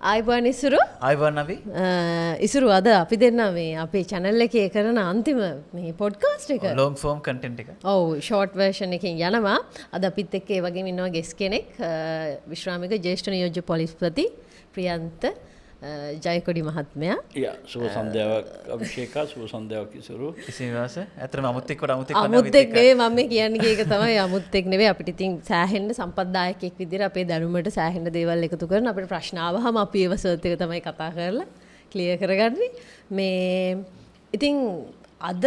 ආයුබෝවන් ඉසුරු. ආයුබෝවන් අපි. ඉසුරු අද අපි දෙන්න මේ අපේ channel එකේ කරන අන්තිම මේ පොඩ්කාස්ට් එක. ලොං ෆෝම් කන්ටෙන්ට් එක. ඔව්, ෂෝට් වර්ෂන් එකෙන් යනවා. අද අපිත් එක්ක ඒ වගේම ඉන්නවා ගෙස් කෙනෙක්, විශ්‍රාමික ජ්‍යෙෂ්ඨ නියෝජ්‍ය පොලිස්පති ප්‍රියන්ත ජයකොඩි මහත්මයා. යා, සුබ සන්ධ්‍යාවක් අභිෂේකා, සුබ සන්ධ්‍යාවක් ඉසුරු. ඉසිවාස. ඇත්තටම අමුත් එක්ක අමුත් එක්ක අමුත් එක්ක නෙවෙයි මම මේ කියන්නේ, ඒක තමයි අමුත් එක්ක නෙවෙයි. අපිට ඉතින් සෑහෙන්න සම්පත්දායකයෙක් විදිහට අපේ දැනුමට සෑහෙන්න දේවල් එකතු කරන අපිට ප්‍රශ්න ආවහම අපි ඒව සර්ත් එක තමයි කතා කරලා ක්ලියර් කරගන්නේ. මේ ඉතින් අද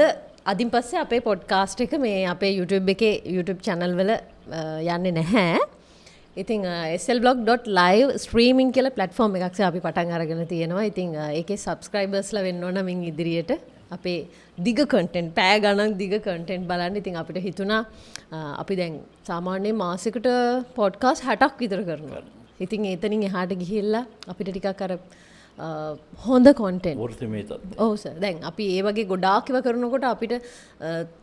අදින් පස්සේ අපේ පොඩ්කාස්ට් එක මේ අපේ YouTube එකේ YouTube channel වල යන්නේ නැහැ. ඉතින් slblog.live streaming කියලා platform එකක් අපි පටන් අරගෙන තියෙනවා. ඉතින් ඒකේ subscribersලා වෙන්න ඕන මින් ඉදිරියට අපේ දිග content, පැය ගණන් දිග content බලන්න. ඉතින් අපිට හිතුණා අපි දැන් සාමාන්‍යයෙන් මාසෙකට podcast 60ක් විතර කරනවා. ඉතින් එතනින් එහාට ගිහිල්ලා අපිට ටිකක් අර හොඳ content. වෘත්තිමය තත්ත්වය. ඔව් සර්. දැන් අපි ඒ වගේ ගොඩාක් ඒවා කරනකොට අපිට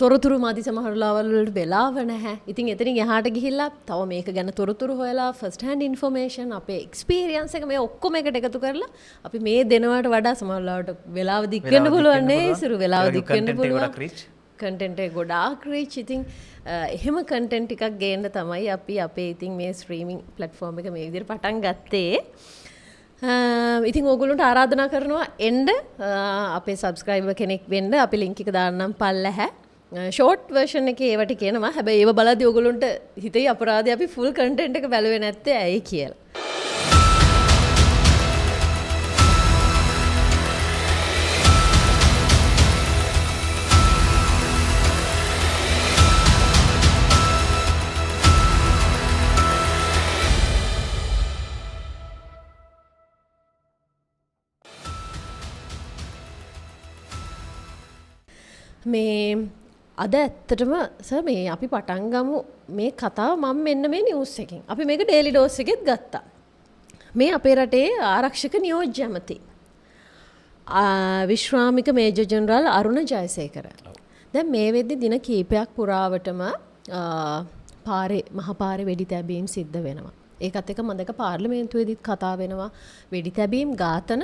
තොරතුරු මදි, සමහර වෙලාවල් වලට වෙලාව නැහැ. ඉතින් එතනින් එහාට ගිහිල්ලා තව මේක ගැන තොරතුරු හොයලා ෆස්ට් හෑන්ඩ් ඉන්ෆර්මේෂන්, අපේ එක්ස්පීරියන්ස් එක මේ ඔක්කොම එකට එකතු කරලා අපි මේ දෙනවට වඩා සමහර වෙලාවට වෙලාව දික් වෙන්න පුළුවන් නේ ඉසුරු, වෙලාව දික් වෙන්න පුළුවන්. කන්ටෙන්ට් එක ගොඩාක් රීච්. ඉතින් එහෙම කන්ටෙන්ට් ටිකක් ගේන්න තමයි අපි අපේ ඉතින් මේ ස්ට්‍රීමින් ප්ලැට්ෆෝම් එක මේ විදිහට පටන් ගත්තේ. ඉතින් ඕගොල්ලන්ට ආරාධනා කරනවා එන්න අපේ සබ්ස්ක්‍රයිබර් කෙනෙක් වෙන්න. අපි ලින්ක් එක දාන්නම් පල්ලැහැ. ෂෝට් වර්ෂන් එකේ ඒවට කියනවා. හැබැයි ඒව බලද්දි ඕගොල්ලන්ට හිතේ අපරාධය අපි ෆුල් කන්ටෙන්ට් එක බැලුවේ නැත්තේ ඇයි කියලා. මේ අද ඇත්තටම සර් මේ අපි පටන් ගමු මේ කතාව මම මෙන්න මේ නිවුස් එකෙන්. අපි මේක ඩේලි ඩෝස් එකෙත් ගත්තා. මේ අපේ රටේ ආරක්ෂක නියෝජ්‍ය ඇමති විශ්‍රාමික මේජර් ජෙනරාල් අරුණ ජයසේකර. දැන් මේ වෙද්දි දින කීපයක් පුරාවටම පාරේ මහ පාරේ වෙඩි තැබීම් සිද්ධ වෙනවා. ඒකත් එක්ක මම දැක පාර්ලිමේන්තුවේදීත් කතා වෙනවා වෙඩි තැබීම් ඝාතන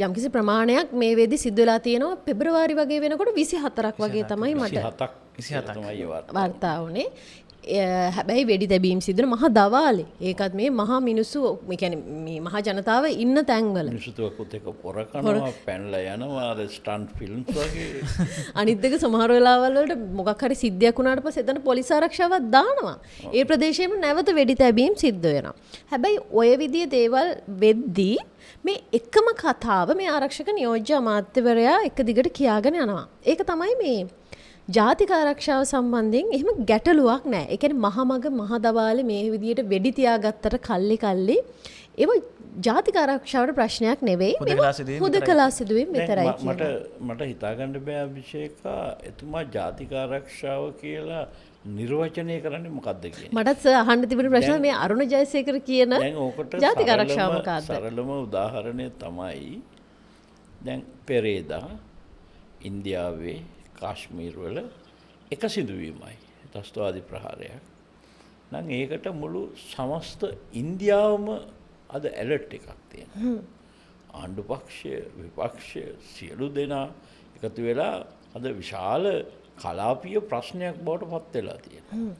යම්කිසි ප්‍රමාණයක් මේ වෙද්දි සිද්ධ වෙලා තියෙනවා. පෙබරවාරි වගේ වෙනකොට 24ක් වගේ තමයි මට 27ක් තමයි වාර්තා වුණේ. හැබැයි වෙඩි තැබීම් සිද්ධ වෙන මහා දවාලේ. ඒකත් මේ මහා මිනිස්සු, මේ කියන්නේ මේ මහා ජනතාව ඉන්න තැන්වල. මිනිස්සු එක්ක පොර කනවා, පැනලා යනවා, අර ස්ටන්ට් ෆිල්ම්ස් වගේ. අනිත් එක සමහර වෙලාවල් වලට මොකක් හරි සිද්ධියක් වුණාට පස්සේ එතන පොලිස් ආරක්ෂාවක් දානවා. ඒ ප්‍රදේශයේම නැවත වෙඩි තැබීම් සිද්ධ වෙනවා. හැබැයි ඔය විදිය දේවල් වෙද්දී මේ එකම කතාව මේ ආරක්ෂක නියෝජ්‍ය අමාත්‍යවරයා එක දිගට කියාගෙන යනවා. ඒක තමයි මේ ජාතික ආරක්ෂාව සම්බන්ධයෙන් එහෙම ගැටලුවක් නෑ. ඒ කියන්නේ මහමග මහ දවාලේ මේ විදියට වෙඩි තියාගත්තට කල්ලි කල්ලි ඒව ජාතික ආරක්ෂාවට ප්‍රශ්නයක් නෙවෙයි. හුදකලා සිදුවීම් විතරයි කියලා. මට හිතාගන්න බෑ අභිෂේකා, එතුමා ජාතික ආරක්ෂාව කියලා නිර්වචනය කරන්නේ මොකද්ද කියන එක. මටත් සර් අහන්න තිබුණ ප්‍රශ්න මේ අරුණ ජයසේකර කියන ජාතික ආරක්ෂාව මොකද්ද? සරලම උදාහරණය තමයි දැන් පෙරේදා ඉන්දියාවේ කාශ්මීර් වල එක සිදුවීමයි ත්‍රස්තවාදී ප්‍රහාරයක්. නම් ඒකට මුළු සමස්ත ඉන්දියාවම අද ඇලර්ට් එකක් තියෙනවා. ආණ්ඩු පක්ෂය, විපක්ෂය සියලු දෙනා එකතු වෙලා අද විශාල කලාපීය ප්‍රශ්නයක් බවට පත් වෙලා තියෙනවා.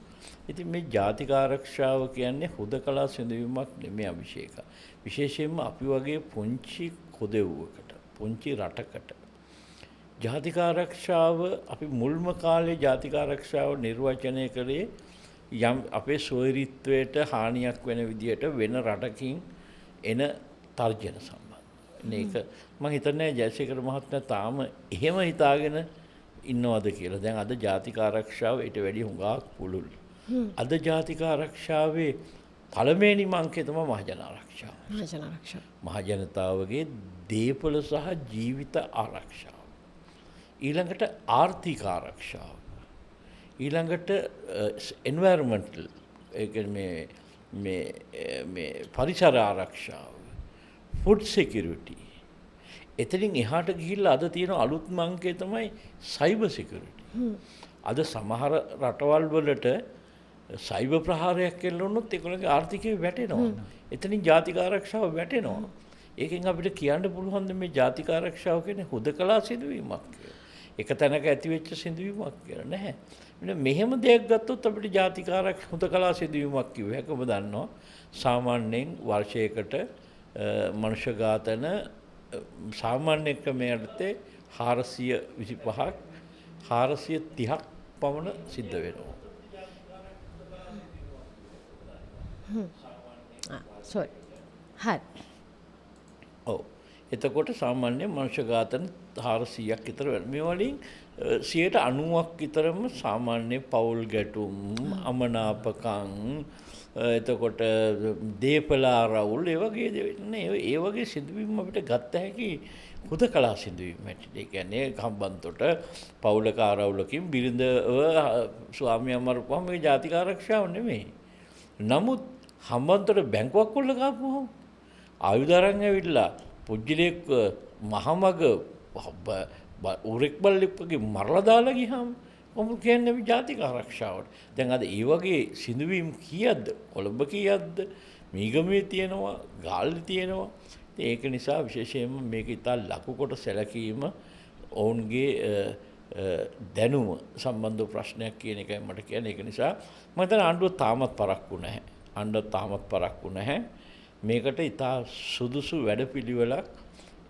ඉතින් මේ ජාතික ආරක්ෂාව කියන්නේ හුදකලා සිදුවීමක් නෙමෙයි අභිෂේක. විශේෂයෙන්ම අපි වගේ පුංචි කොදෙව්වකට, පුංචි රටකට ජාතික ආරක්ෂාව අපි මුල්ම කාලේ ජාතික ආරක්ෂාව නිර්වචනය කළේ යම් අපේ සොයරිත්වයට හානියක් වෙන විදියට වෙන රටකින් එන තර්ජන සම්බන්ධ. ඒක මං හිතන්නේ ජයසේකර මහත්මයා තාම එහෙම හිතාගෙන ඉන්නවද කියලා. දැන් අද ජාතික ආරක්ෂාව ඊට වැඩිය හුඟක් පුළුල්. අද ජාතික ආරක්ෂාවේ පළවෙනිම අංකය තමයි මහජන ආරක්ෂාව. මහජන ආරක්ෂාව. මහජනතාවගේ දේපොළ සහ ජීවිත ආරක්ෂාව. ඊළඟට ආර්ථික ආරක්ෂාව. ඊළඟට එන්වයරන්මන්ටල් ඒ කියන්නේ මේ මේ පරිසර ආරක්ෂාව, ෆුඩ් සිකියුරිටි. එතනින් එහාට ගිහිල්ලා අද තියෙන අලුත්ම අංකය තමයි සයිබර් සිකියුරිටි. අද සමහර රටවල් වලට සයිබර් ප්‍රහාරයක් එල්ල වුණොත් ඒගොල්ලන්ගේ ආර්ථිකය වැටෙනවා. එතනින් ජාතික ආරක්ෂාව වැටෙනවා. ඒකෙන් අපිට කියන්න පුළුවන් මේ ජාතික ආරක්ෂාව කියන්නේ හුදකලා සිදුවීමක් කියලා. එක තැනක ඇති වෙච්ච සිදුවීමක් කියලා නැහැ. මෙන්න මෙහෙම දෙයක් ගත්තොත් අපිට ජාතික ආරක්ෂා හුදකලා සිදුවීමක් කිව්ව හැක ඔබ දන්නවා. සාමාන්‍යයෙන් වර්ෂයකට මනුෂ්‍ය ඝාතන සාමාන්‍ය ක්‍රමයට යටතේ 425ක් 430ක් පමණ සිද්ධ වෙනවා. සෝරි. හරි. ඔව්. එතකොට සාමාන්‍ය මනුෂ්‍ය ඝාතන 400ක් විතර වෙනවා. මේ වලින් 90ක් විතරම සාමාන්‍ය පෞල් ගැටුම්, අමනාපකම්, එතකොට දේපල ආරවුල් ඒ වගේ දේවල් නේ. ඒ වගේ සිදුවීම් අපිට ගත්ත හැකි හුදකලා සිදුවීම් හැටියට. ඒ කියන්නේ හම්බන්තොට පෞලක ආරවුලකින් බිරිඳව ස්වාමියා මරපුවම මේක ජාතික ආරක්ෂාව නෙමෙයි. නමුත් හම්බන්තොට බැංකුවක් කොල්ල කාපුවම ආයුධ අරන් ඇවිල්ලා පුජ්‍යලෙක් මහමග ඌරෙක් බල්ලෙක් වගේ මරලා දාලා ගියාම කොහොමද කියන්නේ අපි ජාතික ආරක්ෂාවට? දැන් අද ඒ වගේ සිදුවීම් කීයක්ද? කොළඹ කීයක්ද? මීගමුවේ තියෙනවා, ගාල්ලේ තියෙනවා. ඉතින් ඒක නිසා විශේෂයෙන්ම මේක ඉතා ලකු කොට සැලකීම ඔවුන්ගේ දැනුම සම්බන්ධ ප්‍රශ්නයක් කියන එකයි මට කියන්නේ. ඒක නිසා මම හිතන්නේ ආණ්ඩුව තාමත් පරක්කු නැහැ. ආණ්ඩුව තාමත් පරක්කු නැහැ. මේකට ඉතා සුදුසු වැඩපිළිවෙලක්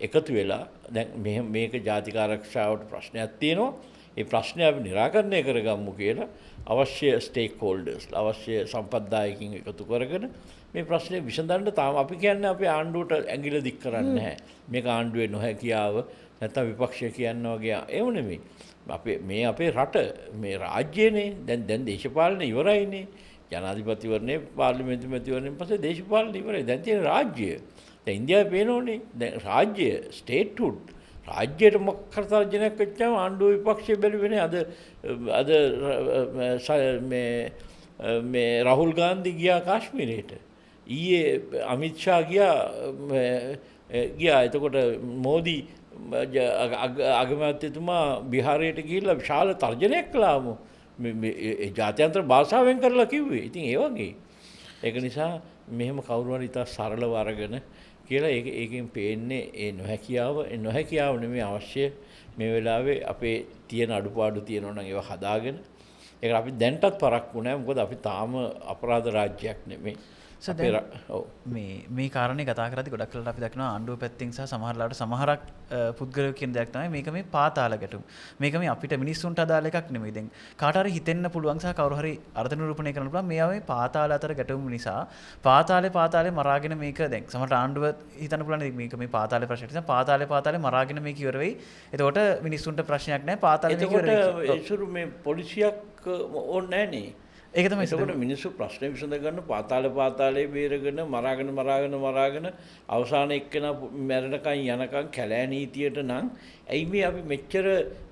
එකතු වෙලා දැන් මේක ජාතික ආරක්ෂාවට ප්‍රශ්නයක් තියෙනවා. ඒ ප්‍රශ්නය අපි නිරාකරණය කරගමු කියලා අවශ්‍ය ස්ටේක් හෝල්ඩර්ස් අවශ්‍ය සම්පත්දායකින් එකතු කරගෙන මේ ප්‍රශ්නේ විසඳන්න තාම අපි කියන්නේ අපේ ආණ්ඩුවට ඇඟිල්ල දික් කරන්නේ නැහැ. මේක ආණ්ඩුවේ නොහැකියාව නැත්නම් විපක්ෂය කියනවා වගේ ඒව නෙමෙයි. අපේ මේ අපේ රට මේ රාජ්‍යනේ දැන් දේශපාලන ඉවරයිනේ. ජනාධිපතිවරණේ පාර්ලිමේන්තු මැතිවරණයෙන් පස්සේ දේශපාලන ඉවරයි. දැන් තියෙන රාජ්‍යය. දැන් ඉන්දියාවේ පේනෝනේ දැන් රාජ්‍ය ස්ටේට්හුඩ් රාජ්‍යයට මොකක් හරි තර්ජනයක් වෙච්චාම ආණ්ඩුව විපක්ෂය බැලුවේ නේ. අද අද මේ මේ රාහුල් ගාන්ධි ගියා කාශ්මීරයට. ඊයේ අමිත් ෂා ගියා. එතකොට මෝදි අගමැතිතුමා බිහාරයට ගිහිල්ලා විශාල තර්ජනයක් කළාම මේ ජාත්‍යන්තර භාෂාවෙන් කරලා කිව්වේ. ඉතින් ඒ වගේ. ඒක නිසා මෙහෙම කවුරු හරි ඉතා සරලව අරගෙන කියලා ඒකෙන් පේන්නේ ඒ නොහැකියාව. ඒ නොහැකියාව නෙමෙයි අවශ්‍ය මේ වෙලාවේ අපේ තියෙන අඩුපාඩු තියෙනවා නම් ඒවා හදාගෙන ඒක අපි දැන්ටත් පරක්කු නෑ. මොකද අපි තාම අපරාධ රාජ්‍යයක් නෙමෙයි. මේ මේ කාරණේ කතා කරද්දී ගොඩක් වෙලාවට අපි දකිනවා ආණ්ඩුව පැත්තෙන් සහ සමහර ලාවට සමහරක් පුද්ගලයෝ කියන දෙයක් තමයි මේක මේ පාතාල ගැටුම්. මේක මේ අපිට මිනිස්සුන්ට අදාළ එකක් නෙමෙයි. දැන් කාට හරි හිතෙන්න පුළුවන් සහ කවුරු හරි අර්ථ නිරූපණය කරන්න පුළුවන් මේවා මේ පාතාල අතර ගැටුම් නිසා පාතාලේ මරාගෙන මේක දැන් සමහරට ආණ්ඩුව හිතන්න පුළුවන් මේක මේ පාතාලේ ප්‍රශ්නයක් නිසා පාතාලේ මරාගෙන මේක ඉවර වෙයි. එතකොට මිනිස්සුන්ට ප්‍රශ්නයක් නෑ පාතාලේ මේක ඉවර වෙයි. එතකොට ඉසුරු මේ පොලිසියක් ඕනේ නෑනේ. ඒක තමයි. එතකොට මිනිස්සු ප්‍රශ්න විසඳ ගන්න පාතාලේ බේරගෙන මරාගෙන අවසාන එක්කෙනා මැරෙනකන් යනකන් කැලෑ නීතියට නම් ඇයි මේ අපි මෙච්චර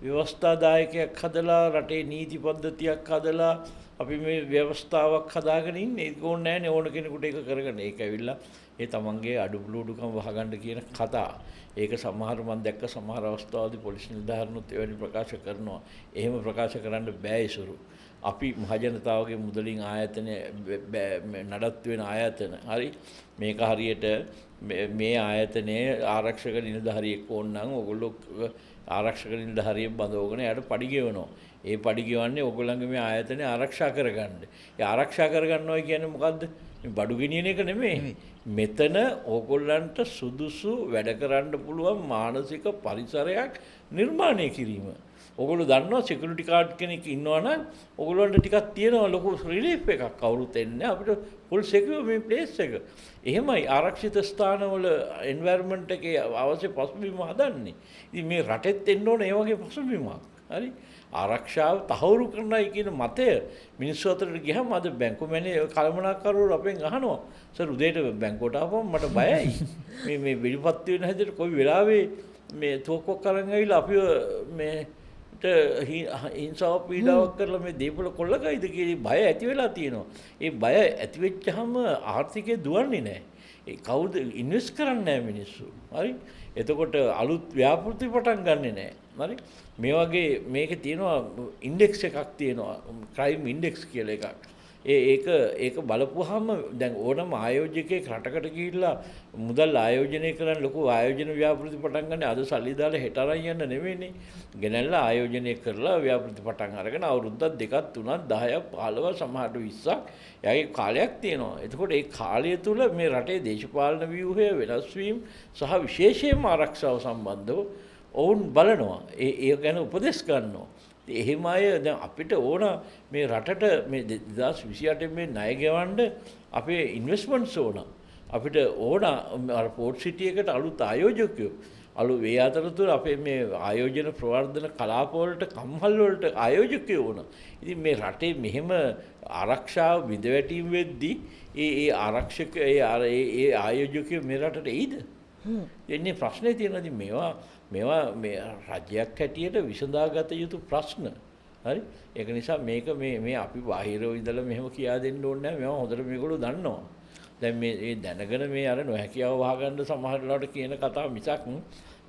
ව්‍යවස්ථාදායකයක් හදලා රටේ නීති පද්ධතියක් හදලා අපි මේ ව්‍යවස්ථාවක් හදාගෙන ඉන්නේ? ඒක ඕනේ නෑනේ ඕන කෙනෙකුට ඒක කරගන්න. ඒක ඇවිල්ලා ඒ තමන්ගේ අඩුබුලුඩුකම් වහගන්න කියන කතා. ඒක සමහර මම දැක්ක සමහර අවස්ථාවලදී පොලිස් නිලධාරීනුත් එවැනි ප්‍රකාශ කරනවා. එහෙම ප්‍රකාශ කරන්න බෑ ඉසුරු. අපි මහජනතාවගේ මුදලින් ආයතන නඩත්තු වෙන ආයතන හරි මේක හරියට මේ ආයතනයේ ආරක්ෂක නිලධාරියෙක් ඕන නම් ඔයගොල්ලෝ ආරක්ෂක නිලධාරියෙක් බඳවගෙන එයාට පඩි ගෙවනවා. ඒ පඩි ගෙවන්නේ ඔයගොල්ලන්ගේ මේ ආයතනය ආරක්ෂා කරගන්න. ඒ ආරක්ෂා කරගන්නවා කියන්නේ මොකද්ද? මේ බඩු ගෙනියන එක නෙමෙයි. මෙතන ඕගොල්ලන්ට සුදුසු වැඩ කරන්න පුළුවන් මානසික පරිසරයක් නිර්මාණය කිරීම. ඔගොල්ලෝ දන්නවා සිකියුරිටි කාඩ් කෙනෙක් ඉන්නවා නම් ඔගොල්ලන්ට ටිකක් තියෙනවා ලොකු රිලීෆ් එකක්. කවුරුත් එන්නේ අපිට ෆුල් සිකියුර් මේ ප්ලේස් එක. එහෙමයි ආරක්ෂිත ස්ථානවල එන්වයරන්මන්ට් එකේ අවශ්‍ය පසුබිම හදන්නේ. ඉතින් මේ රටෙත් එන්න ඕන ඒ වගේ පසුබිමක්. හරි. ආරක්ෂාව තහවුරු කරනයි කියන මතය මිනිස්සු අතරට ගියාම අද බැංකු මැනේ කළමනාකරුවෝ අපෙන් අහනවා සර් උදේට බැංකුවට ආවම මට බයයි. මේ මේ වෙඩිපත් වෙන හැටියට කොයි වෙලාවෙ මේ තුවක්කුවක් අරන් ඇවිල්ලා අපිව මේ හිංසාව පීඩාවක් කරලා මේ දීපල කොල්ලකයිද කියලා බය ඇති වෙලා තියෙනවා. ඒ බය ඇති වෙච්චාම ආර්ථිකය දුවන්නේ නැහැ. ඒ කවුද ඉන්වෙස්ට් කරන්නේ නැහැ මිනිස්සු. හරි. එතකොට අලුත් ව්‍යාපෘති පටන් ගන්නෙ නැහැ. හරි. මේ වගේ මේකේ තියෙනවා ඉන්ඩෙක්ස් එකක් තියෙනවා. ක්‍රයිම් ඉන්ඩෙක්ස් කියලා එකක්. ඒක ඒක බලපුවාම දැන් ඕනම ආයෝජකයෙක් රටකට ගිහිල්ලා මුදල් ආයෝජනය කරන්න ලොකු ආයෝජන ව්‍යාපෘති පටන් ගන්න අද සල්ලි දාලා හෙට අරන් යන්න නෙවෙයිනේ. ගෙනල්ලා ආයෝජනය කරලා ව්‍යාපෘති පටන් අරගෙන අවුරුද්දක් දෙකක් තුනක් 10ක් 15 සමහරට 20ක් එයාගේ කාලයක් තියෙනවා. එතකොට ඒ කාලය තුල මේ රටේ දේශපාලන ව්‍යුහය වෙනස් වීම සහ විශේෂයෙන්ම ආරක්ෂාව සම්බන්ධව ඔවුන් බලනවා. ඒ ගැන උපදෙස් ගන්නවා. එහෙම අය දැන් අපිට ඕන මේ රටට මේ 2028 මේ ණය ගෙවන්න අපේ ඉන්වෙස්ට්මන්ට්ස් ඕන. අපිට ඕන අර පෝට් සිටි එකට අලුත් ආයෝජකයෝ. අලුත් ඒ අතරතුර අපේ මේ ආයෝජන ප්‍රවර්ධන කලාප වලට කම්හල් වලට ආයෝජකයෝ ඕන. ඉතින් මේ රටේ මෙහෙම ආරක්ෂාව බිඳ වැටීම් වෙද්දී ඒ ඒ ආරක්ෂක ඒ අර ඒ ආයෝජකයෝ මේ රටට එයිද? එන්නේ ප්‍රශ්නේ තියෙනවා. ඉතින් මේවා මේවා මේ රජයක් හැටියට විසඳාගත යුතු ප්‍රශ්න. හරි? ඒක නිසා මේක මේ මේ අපි බාහිරව ඉඳලා මෙහෙම කියා දෙන්න ඕනේ නැහැ. මේවා හොඳට මේගොල්ලෝ දන්නවා. දැන් මේ ඒ දැනගෙන මේ අර නොහැකියාව වහගන්න සමහර වෙලාවට කියන කතාව මිසක්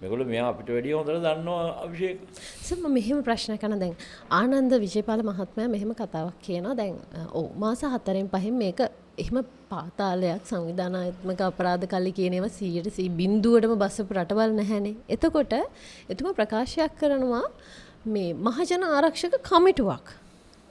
මේගොල්ලෝ මෙයා අපිට වැඩිය හොඳට දන්නවා අභිෂේක්. සර් මම මෙහෙම ප්‍රශ්නයක් අහනවා. දැන් ආනන්ද විජේපාල මහත්මයා මෙහෙම කතාවක් කියනවා. දැන් ඔව් මාස 4න් 5න් මේක එහෙම පාතාලයක් සංවිධානාත්මක අපරාධ කල්ලි කියන ඒවා 100ට බිඳුවටම බස්සපු රටවල් නැහැනේ. එතකොට එතුමා ප්‍රකාශයක් කරනවා මේ මහජන ආරක්ෂක කමිටුවක්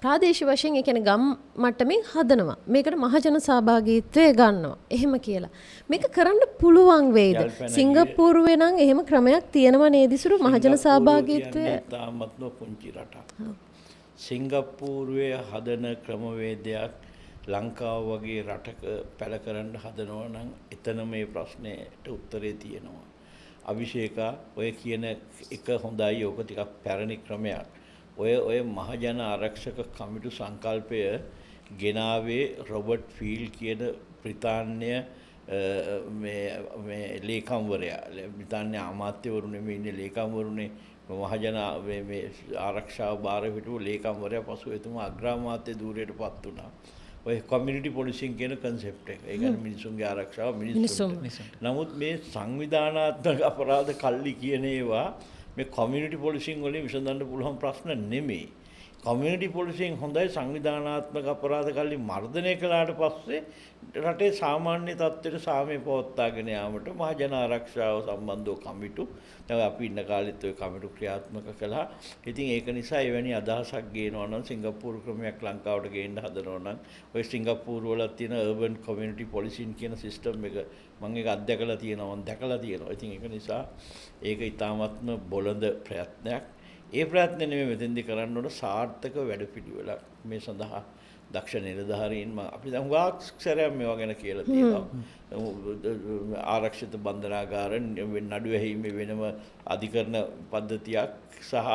ප්‍රාදේශීය වශයෙන්, ඒ කියන්නේ ගම් මට්ටමින් හදනවා. මේකට මහජන සහභාගීත්වය ගන්නවා. එහෙම කියලා. මේක කරන්න පුළුවන් වෙයිද? සිංගප්පූරුවේ නම් එහෙම ක්‍රමයක් තියෙනවා නේද ඉසුරු මහජන සහභාගීත්වය? තාමත්ම පුංචි රටක්. සිංගප්පූරුවේ හදන ක්‍රමවේදයක් ලංකාව වගේ රටක පැල කරන්න හදනවා නම් එතන මේ ප්‍රශ්නෙට උත්තරේ තියෙනවා. අභිෂේකා ඔය කියන එක හොඳයි, ඔක ටිකක් පැරණි ක්‍රමයක්. ඔය ඔය මහජන ආරක්ෂක කමිටු සංකල්පය ගෙනාවේ රොබර්ට් ෆීල් කියන බ්‍රිතාන්‍ය මේ මේ ලේකම්වරයා. බ්‍රිතාන්‍ය අමාත්‍යවරු නෙමෙයි ඉන්නේ, ලේකම්වරුනේ. මහජන මේ මේ ආරක්ෂාව භාර හිටපු ලේකම්වරයා පසු එතුමා අග්‍රාමාත්‍ය ධූරයට පත් වුණා. ඔය කොමියුනිටි පොලිසිං කියන කන්සෙප්ට් එක. ඒ කියන්නේ මිනිසුන්ගේ ආරක්ෂාව මිනිස්සුන්ට. නමුත් මේ සංවිධානාත්මක අපරාධ කල්ලි කියන ඒවා මේ කොමියුනිටි පොලිසිං වලින් විසඳන්න පුළුවන් ප්‍රශ්න නෙමෙයි. කොමියුනිටි පොලිසිං හොඳයි, සංවිධානාත්මක අපරාධ කල්ලි මර්ධනය කළාට පස්සේ රටේ සාමාන්‍ය තත්ත්වයට සාමය පවත්වාගෙන යාමට මහජන ආරක්ෂාව සම්බන්ධව කමිටු, දැන් අපි ඉන්න කාලෙත් ඔය කමිටු ක්‍රියාත්මක කළා. ඉතින් ඒක නිසා එවැනි අදහසක් ගේනවා නම් සිංගප්පූරු ක්‍රමයක් ලංකාවට ගේන්න හදනවා නම් ඔය සිංගප්පූරු වල තියෙන අර්බන් කොමියුනිටි පොලිසිං කියන සිස්ටම් එක මම ඒක අත්දැකලා තියෙනවා, මම දැකලා තියෙනවා. ඉතින් ඒක නිසා ඒක ඉතාමත්ම බොළඳ ප්‍රයත්නයක්. ඒ ප්‍රයත්න නෙමෙයි මෙතෙන්දි කරන්න ඕන සාර්ථක වැඩපිළිවෙලක්. මේ සඳහා දක්ෂ නිලධාරීන් අපි දැන් හුඟක් සැරයක් මේවා ගැන කියලා තියෙනවා. ආරක්ෂිත බන්ධනාගාර, නඩු ඇහිීමේ වෙනම අධිකරණ පද්ධතියක් සහ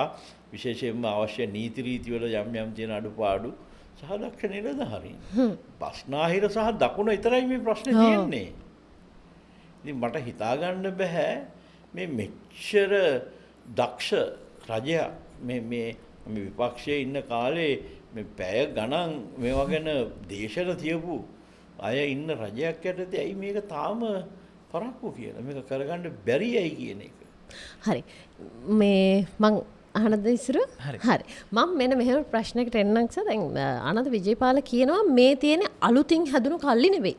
විශේෂයෙන්ම අවශ්‍ය නීති රීති වල යම් යම් තියෙන අඩුපාඩු සහ දක්ෂ නිලධාරීන්. බස්නාහිර සහ දකුණ විතරයි මේ ප්‍රශ්නේ තියෙන්නේ. ඉතින් මට හිතා ගන්න බෑ මේ මෙච්චර දක්ෂ රජයක් මේ මේ මේ විපක්ෂයේ ඉන්න කාලේ මේ පැය ගණන් මේවා ගැන දේශන තියපු අය ඉන්න රජයක් යටතේ ඇයි මේක තාම පරක්කු කියලා, මේක කරගන්න බැරි ඇයි කියන එක. හරි. මේ මං ආනන්ද ඉසුරු, හරි. මං මෙන්න මෙහෙම ප්‍රශ්නයකට එන්නම් සර්. දැන් ආනන්ද විජේපාල කියනවා මේ තියෙන අලුතින් හැදුණු කල්ලි නෙවෙයි,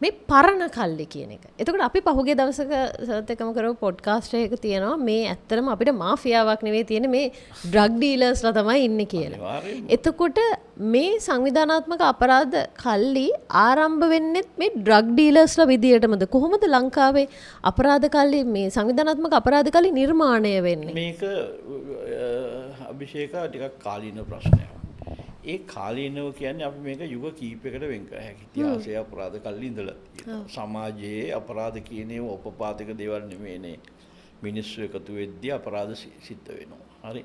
මේ පරණ කල්ලි කියන එක. එතකොට අපි පහුගිය දවසක සර්ත් එක්කම කරපු පොඩ්කාස්ට් එකක තියෙනවා මේ ඇත්තටම අපිට මාෆියාවක් නෙවෙයි තියෙන්නේ, මේ ඩ්‍රග් ඩීලර්ස්ලා තමයි ඉන්නේ කියලා. එතකොට මේ සංවිධානාත්මක අපරාධ කල්ලි ආරම්භ වෙන්නෙත් මේ ඩ්‍රග් ඩීලර්ස්ලා විදියටමද? කොහොමද ලංකාවේ අපරාධ කල්ලි මේ සංවිධානාත්මක අපරාධ කල්ලි නිර්මාණය වෙන්නේ? මේක අභිෂේක ටිකක් කාලීන ප්‍රශ්නයක්. ඒ කාලීනව කියන්නේ අපි මේක යුග කීපයකට වෙන් කර හැකි. ඉතිහාසයේ අපරාධ කල්ලි ඉඳලා තියෙනවා. සමාජයේ අපරාධ කියන ඒවා උපපාතක දේවල් නෙමෙයිනේ. මිනිස්සු එකතු වෙද්දී අපරාධ සිද්ධ වෙනවා. හරි.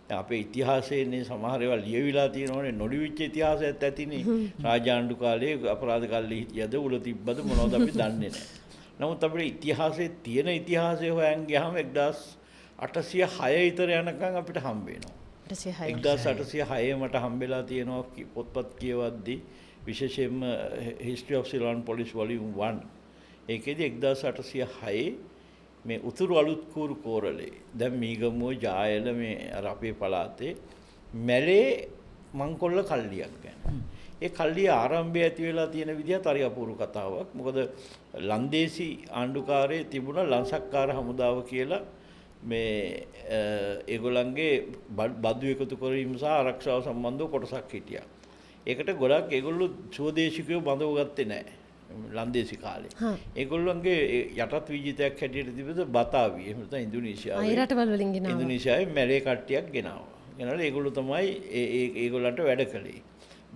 දැන් අපේ ඉතිහාසයේනේ සමහර ඒවා ලියවිලා තියෙනවනේ, නොලිවිච්ච ඉතිහාසයත් ඇතිනේ. රාජාණ්ඩු කාලේ අපරාධ කල්ලි හිටියද උල තිබ්බද මොනවද අපි දන්නේ නැහැ. නමුත් අපේ ඉතිහාසයේ තියෙන ඉතිහාසය හොයන් ගියාම 1806 විතර යනකම් අපිට හම්බ වෙනවා. 1806 මට හම්බෙලා තියෙනවා පොත්පත් කියවද්දී, විශේෂයෙන්ම History of Ceylon Police Volume 1. ඒකෙදි 1806 මේ උතුරු අලුත් කූරු කෝරළේ, දැන් මීගමුව ජායල මේ අර අපේ පළාතේ මැලේ මංකොල්ල කල්ලියක් ගැන. ඒ කල්ලිය ආරම්භය ඇති වෙලා තියෙන විදිහත් හරි අපූර්ව කතාවක්. මොකද ලන්දේසි ආණ්ඩුකාරයේ තිබුණ ලංසක්කාර හමුදාව කියලා මේ ඒගොල්ලන්ගේ බදු එකතු කිරීම සහ ආරක්ෂාව සම්බන්ධව කොටසක් හිටියා. ඒකට ගොඩක් ඒගොල්ලෝ ස්වදේශිකයෝ බඳව ගත්තේ නැහැ ලන්දේසි කාලේ. ඒගොල්ලන්ගේ යටත් විජිතයක් හැටියට තිබෙද බතාවි. එහෙම නැත්නම් ඉන්දුනීසියාවේ. ඒ රටවල් වලින් ගෙනාවා. ඉන්දුනීසියාවේ මැලේ කට්ටියක් ගෙනාවා. ගෙනල්ලා ඒගොල්ලෝ තමයි ඒ ඒගොල්ලන්ට වැඩ කළේ.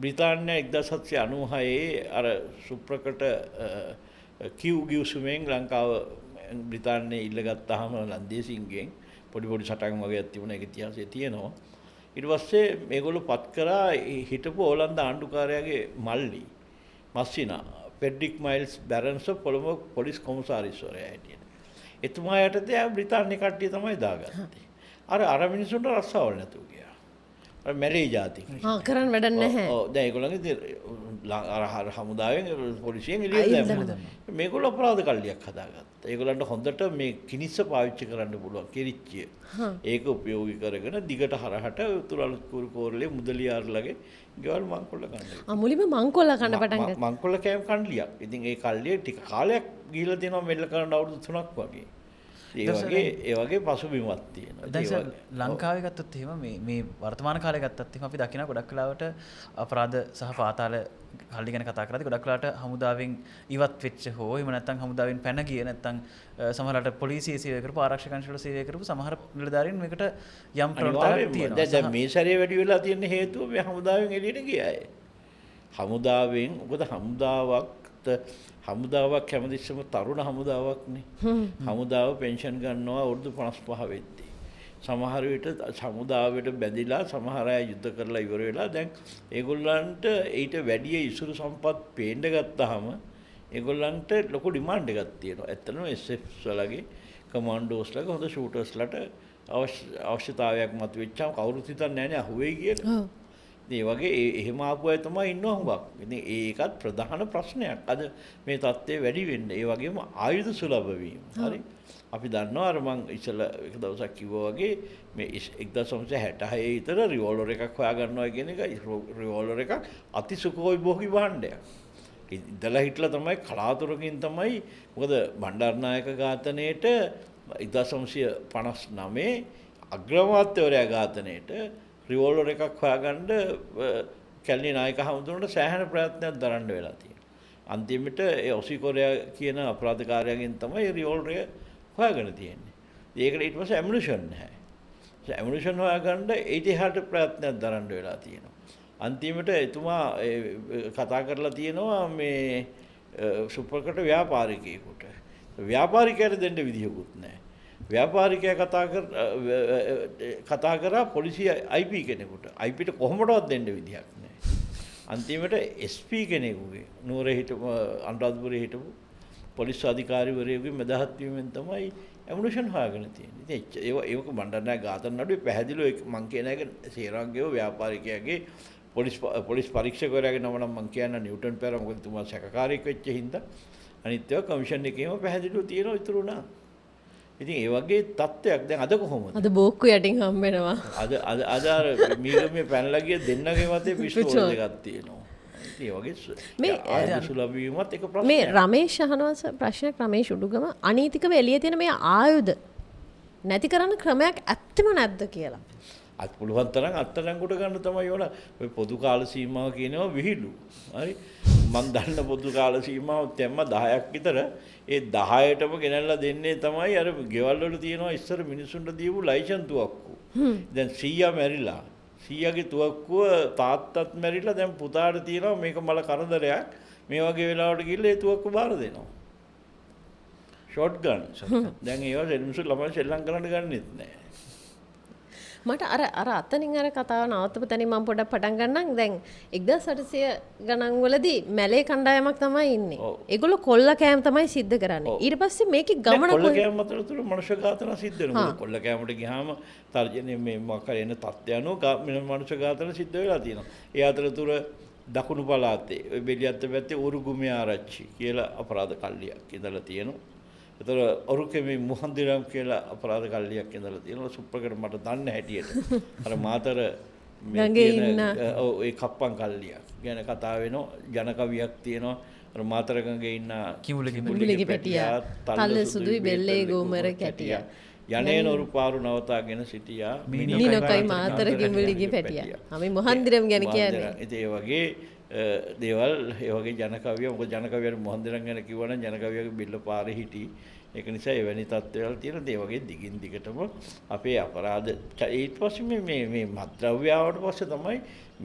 බ්‍රිතාන්‍ය 1796 අර සුප්‍රකට කිව් ගිවිසුමෙන් ලංකාව බ්‍රිතාන්‍යයේ ඉල්ලගත්තාම ලන්දේසින්ගෙන් පොඩි පොඩි සටන් වගේක් තිබුණා. ඒක ඉතිහාසයේ තියෙනවා. ඊට පස්සේ මේගොල්ලෝ පත් කරා හිටපු ඕලන්ද ආණ්ඩුකාරයාගේ මල්ලි මස්සිනා ෆෙඩරික් මයිල්ස් බැරන්ස් කොළඹ පොලිස් කොමසාරිස්වරයා හැටියට. එතුමා යටතේ ආ බ්‍රිතාන්‍ය කට්ටිය තමයි දාගත්තේ. අර අර මිනිසුන්ට රස්සාවල් නැතුව ගියා. අර මැලේ ජාතික. ආ කරන්න වැඩක් නැහැ. ඔව් දැන් ඒගොල්ලන්ගේ ඉතින් අර හමුදාවෙන් පොලිසියෙන් එළියට දැම්මා. මේගොල්ලෝ අපරාධ කල්ලියක් හදාගත්තා. ඒගොල්ලන්ට හොඳට මේ කිනිස්ස පාවිච්චි කරන්න පුළුවන් කිරිච්චිය. ඒක උපයෝගී කරගෙන දිගට හරහට උතුරු අලුත් කුරු කෝරළේ මුදලියාර්ලගේ ගෙවල් මංකොල්ල කන්න. ආ මුලින්ම මංකොල්ල කන්න පටන් ගත්තා. මංකොල්ල කෑම කණ්ඩලියක්. ඉතින් ඒ කල්ලිය ටික කාලයක් ගිහිල්ලා තියෙනවා මෙල්ල කරන්න අවුරුදු 3ක් වගේ. ඒ වගේ පසුබිමක් තියෙනවා. දැන් සර් ලංකාවේ ගත්තොත් එහෙම මේ වර්තමාන කාලේ ගත්තත් එහෙම අපි දකිනා ගොඩක් වෙලාවට අපරාධ සහ පාතාල කල්ලි ගැන කතා කරද්දී ගොඩක් වෙලාවට හමුදාවෙන් ඉවත් වෙච්ච හෝ එහෙම නැත්නම් හමුදාවෙන් පැන ගිය නැත්නම් සමහරවිට පොලිසියේ සේවය කරපු ආරක්ෂක අංශ වල සේවය කරපු සමහර නිලධාරීන් මේකට යම් ප්‍රවණතාවක් තියෙනවා. දැන් මේ සැරේ වැඩි වෙලා තියෙන හේතුව මේ හමුදාවෙන් එළියට ගිය අය. හමුදාවෙන් මොකද හමුදාවක් හැමතිස්සෙම තරුණ හමුදාවක්නේ. හමුදාව පෙන්ෂන් ගන්නවා අවුරුදු 55 වෙද්දී. සමහර විට හමුදාවට බැඳිලා සමහර අය යුද්ධ කරලා ඉවර වෙලා දැන් ඒගොල්ලන්ට ඊට වැඩිය ඉසුරු සම්පත් පේන්න ගත්තාම ඒගොල්ලන්ට ලොකු ඩිමාන්ඩ් එකක් තියෙනවා. ඇත්තටම SF වලගේ කමාන්ඩෝස්ලගේ හොඳ ෂූටර්ස්ලට අවශ්‍යතාවයක් මතුවෙච්චාම කවුරුත් හිතන්නේ නැහැ නේ අහුවෙයි කියලා. ඒ වගේ එහෙම ආපු අය තමයි ඉන්නවා හුඟක්. ඉතින් ඒකත් ප්‍රධාන ප්‍රශ්නයක්. අද මේ තත්ත්වය වැඩි වෙන්න. ඒ වගේම ආයුධ සුලභ වීම. හරි. අපි දන්නවා අර මං ඉස්සෙල්ලා එක දවසක් කිව්වා වගේ මේ 1966 විතර රිවෝල්වර් එකක් හොයා ගන්නවා කියන එක රිවෝල්වර් එකක් අති සුඛෝපභෝගී භාණ්ඩයක්. ඉඳලා හිටලා තමයි කලාතුරකින් තමයි මොකද බණ්ඩාරනායක ඝාතනයේට 1959 අග්‍රාමාත්‍යවරයා ඝාතනයේට රිවෝල්වර් එකක් හොයාගන්න කැලණි නායක හමුදුරන්ට සෑහෙන ප්‍රයත්නයක් දරන්න වෙලා තියෙනවා. අන්තිමට ඒ ඔසි කොරියා කියන අපරාධකාරයාගෙන් තමයි රිවෝල්වර් එක හොයාගෙන තියෙන්නේ. ඒකට ඊට පස්සේ ඇමුනිෂන් නැහැ. ඇමුනිෂන් හොයාගන්න ඊට එහාට ප්‍රයත්නයක් දරන්න වෙලා තියෙනවා. අන්තිමට එතුමා කතා කරලා තියෙනවා මේ සුප්‍රකට ව්‍යාපාරිකයෙකුට. ව්‍යාපාරිකයාට දෙන්න විදිහකුත් නැහැ. ව්‍යාපාරිකයා කතා කරා පොලිසිය IP කෙනෙකුට. IPට කොහොමදවත් දෙන්න විදිහක් නැහැ. අන්තිමට SP කෙනෙකුගේ නුවර හිටපු අනුරාධපුරේ හිටපු පොලිස් අධිකාරිවරයෙකුගේ මැදහත් වීමෙන් තමයි ඇමුනිෂන් හොයාගෙන තියෙන්නේ. ඉතින් ඒක බණ්ඩාරනායක ඝාතන නඩුවේ පැහැදිලිව මං කියන එක සේරාංගේව ව්‍යාපාරිකයාගේ පොලිස් පරීක්ෂකවරයාගේ නම නම් මං කියන්න නිව්ටන් පෙරේරා, මොකද තුමා සැකකාරයෙක් වෙච්ච හින්දා. අනිත් ඒවා කමිෂන් එකේම පැහැදිලිව තියෙනවා ඉතුරු වුණා. ඉතින් ඒ වගේ තත්ත්වයක් දැන් අද කොහොමද? අද බෝක්කු යටින් හම්බ වෙනවා. අද අද අද අර මීගමේ පැනලා ගිය දෙන්නගේ මතේ පිස්තෝල දෙකක් තියෙනවා. ඉතින් ඒ වගේ මේ ආයුධ සුලභ වීමත් එක ප්‍රශ්නයක්. මේ රමේෂ් අහනවා ප්‍රශ්නයක් රමේෂ් උඩුගම අනීතිකව එළිය තියෙන මේ ආයුධ නැති කරන්න ක්‍රමයක් ඇත්තම නැද්ද කියලා. අත් පුළුවන් තරම් අත්අඩංගුවට ගන්න තමයි ඕන. ඔය පොදු කාල සීමාව කියනවා විහිළු. හරි. මං දන්න පොදු කාල සීමාව තැම්ම 10ක් විතර. ඒ 10ටම ගෙනල්ලා දෙන්නේ තමයි අර ගෙවල් වල තියෙනවා ඉස්සර මිනිසුන්ට දීපු ලයිසන් තුවක්කු. දැන් සීයා මැරිලා. සීයාගේ තුවක්කුව තාත්තත් මැරිලා දැන් පුතාට තියෙනවා මේක මල කරදරයක්. මේ වගේ වෙලාවට ගිහලා ඒ තුවක්කුව බාර දෙනවා. ෂොට් ගන්. දැන් ඒවා මිනිස්සු ළමයි සෙල්ලම් කරන්න ගන්නෙත් නෑ. මට අර අර අතනින් අර කතාව නවත්තපු තැනින් මම පොඩ්ඩක් පටන් ගන්නම්. දැන් 1800 ගණන් වලදී මැලේ කණ්ඩායමක් තමයි ඉන්නේ. ඒගොල්ලෝ කොල්ල කෑම තමයි සිද්ධ කරන්නේ. ඊට පස්සේ මේකේ ගමන කොල්ල කෑම අතරතුර මනුෂ්‍ය ඝාතන සිද්ධ වෙනවා. මොකද කොල්ල කෑමට ගියාම තර්ජනයේ මේ මොකක් හරි එන තත්ත්වය අනුව මනුෂ්‍ය ඝාතන සිද්ධ වෙලා තියෙනවා. ඒ අතරතුර දකුණු පළාතේ ඔය බෙලියත්ත පැත්තේ උරුගුමේ ආරච්චි කියලා අපරාධ කල්ලියක් ඉඳලා තියෙනවා. ඒතර ඔරුකෙමි මුහන්දිරම් කියලා අපරාධ කල්ලියක් ඉඳලා තියෙනවා. සුප්‍රකට මට දන්න හැටියට. අර මාතර ගඟේ ඉන්න ඔව් ඒ කප්පන් කල්ලියක් ගැන කතා වෙනවා. ජනකවියක් තියෙනවා. අර මාතර ගඟේ ඉන්න කිමුලගේ පැටියා තල්ල සුදුයි බෙල්ලේ ගෝමර කැටියා යන්නේ ඔරු පාරු නවතාගෙන සිටියා මිනිනොකයි මාතර කිඹුලිගේ පැටියා. අපි මොහන්දිරම් ගැන කියන්නේ. ඉතින් ඒ වගේ දේවල් ඒ වගේ ජනකවිය, මොකද ජනකවියට මොහන්දිරම් ගැන කිව්වා නම් ජනකවියගේ බිල්ල පාරේ හිටි. ඒක නිසා එවැනි තත්ත්වවල තියෙන ඒ වගේ දිගින් දිගටම අපේ අපරාධ ඊට පස්සේ මේ මේ මත්ද්‍රව්‍ය ආවට පස්සේ තමයි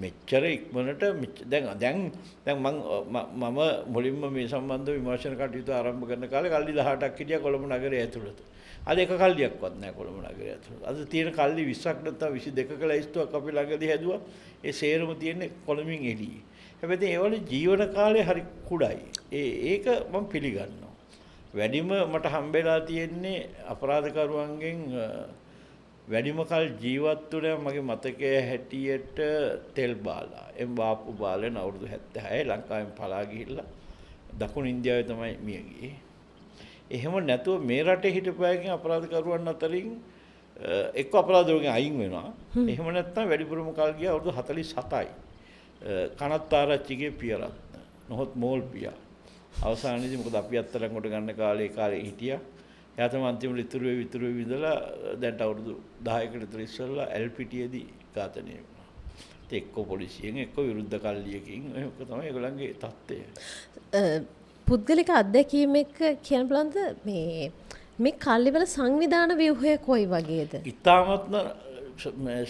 මෙච්චර ඉක්මනට දැන් දැන් දැන් මම මුලින්ම මේ සම්බන්ධව විමර්ශන කටයුතු ආරම්භ කරන කාලේ කල්ලි 18ක් හිටියා කොළඹ නගරය ඇතුළත. අද එක කල්ලියක්වත් නැහැ කොළඹ නගරය ඇතුළත. අද තියෙන කල්ලි 20ක් නැත්නම් 22ක ලැයිස්තුවක් අපි ළඟදී හැදුවා. ඒ සේරම තියෙන්නේ කොළඹින් එළියේ. හැබැයි ඒ වල ජීවන කාලය හරි කුඩායි. ඒක මම පිළිගන්නවා. වැඩිම මට හම්බෙලා තියෙන්නේ අපරාධකරුවන්ගෙන් වැඩිම කල් ජීවත් වුණා මගේ මතකයේ හැටියට තෙල් බාලා එම් බාප්පු බාලෙන් අවුරුදු 76 ලංකාවෙන් පලා ගිහිල්ලා දකුණු ඉන්දියාවේ තමයි මිය ගියේ. එහෙම නැතුව මේ රටේ හිටපු අයගෙන් අපරාධකරුවන් අතරින් එක්ක අපරාධ වලින් අයින් වෙනවා. එහෙම නැත්නම් වැඩිපුරම කල් ගියා අවුරුදු 47යි. කනත්තාරච්චිගේ පියරත්න නොහොත් මෝල් පියා. අවසානයේදී මොකද අපි අත්අඩංගුවට ගන්න කාලේ ඒ කාලේ හිටියා. එයා තමයි අන්තිමට ඉතුරු වෙවි ඉඳලා දැන්ට අවුරුදු 10කට විතර ඉස්සෙල්ලා ඇල්පිටියේදී ඝාතනය වුණා. ඉතින් එක්ක පොලිසියෙන් එක්ක විරුද්ධ කල්ලියකින් එහෙම තමයි ඒගොල්ලන්ගේ තත්ත්වය. පුද්ගලික අත්දැකීම් එක්ක කියන්න බලන්ද මේ මේ කල්ලිවල සංවිධාන ව්‍යුහය කොයි වගේද? ඉතාමත්ම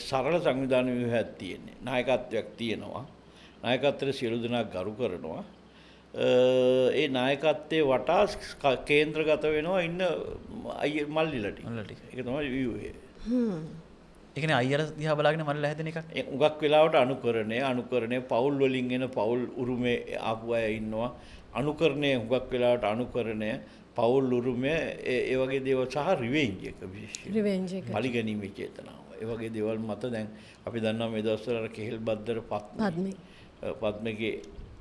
සරල සංවිධාන ව්‍යුහයක් තියෙන්නේ. නායකත්වයක් තියෙනවා. නායකත්වයට සියලු දෙනා ගරු කරනවා. ඒ නායකත්වයේ වටා කේන්ද්‍රගත වෙනවා ඉන්න අයිය මල්ලිලා ටික. ඒක තමයි ව්‍යුහය. ඒ කියන්නේ අයියලා දිහා බලාගෙන මල්ලිලා හැදෙන එකක්. ඒ උගක් වෙලාවට අනුකරණය පවුල් වලින් එන පවුල් උරුමේ ආපු අය ඉන්නවා. අනුකරණය හුඟක් වෙලාවට අනුකරණය පවුල් උරුමය ඒ වගේ දේවල් සහ රිවෙන්ජ් එක විශේෂයෙන්. රිවෙන්ජ් එක. පරිගැනීමේ චේතනාව. ඒ වගේ දේවල් මත දැන් අපි දන්නවා මේ දවස්වල අර කෙහෙල් බද්දර පද්මේ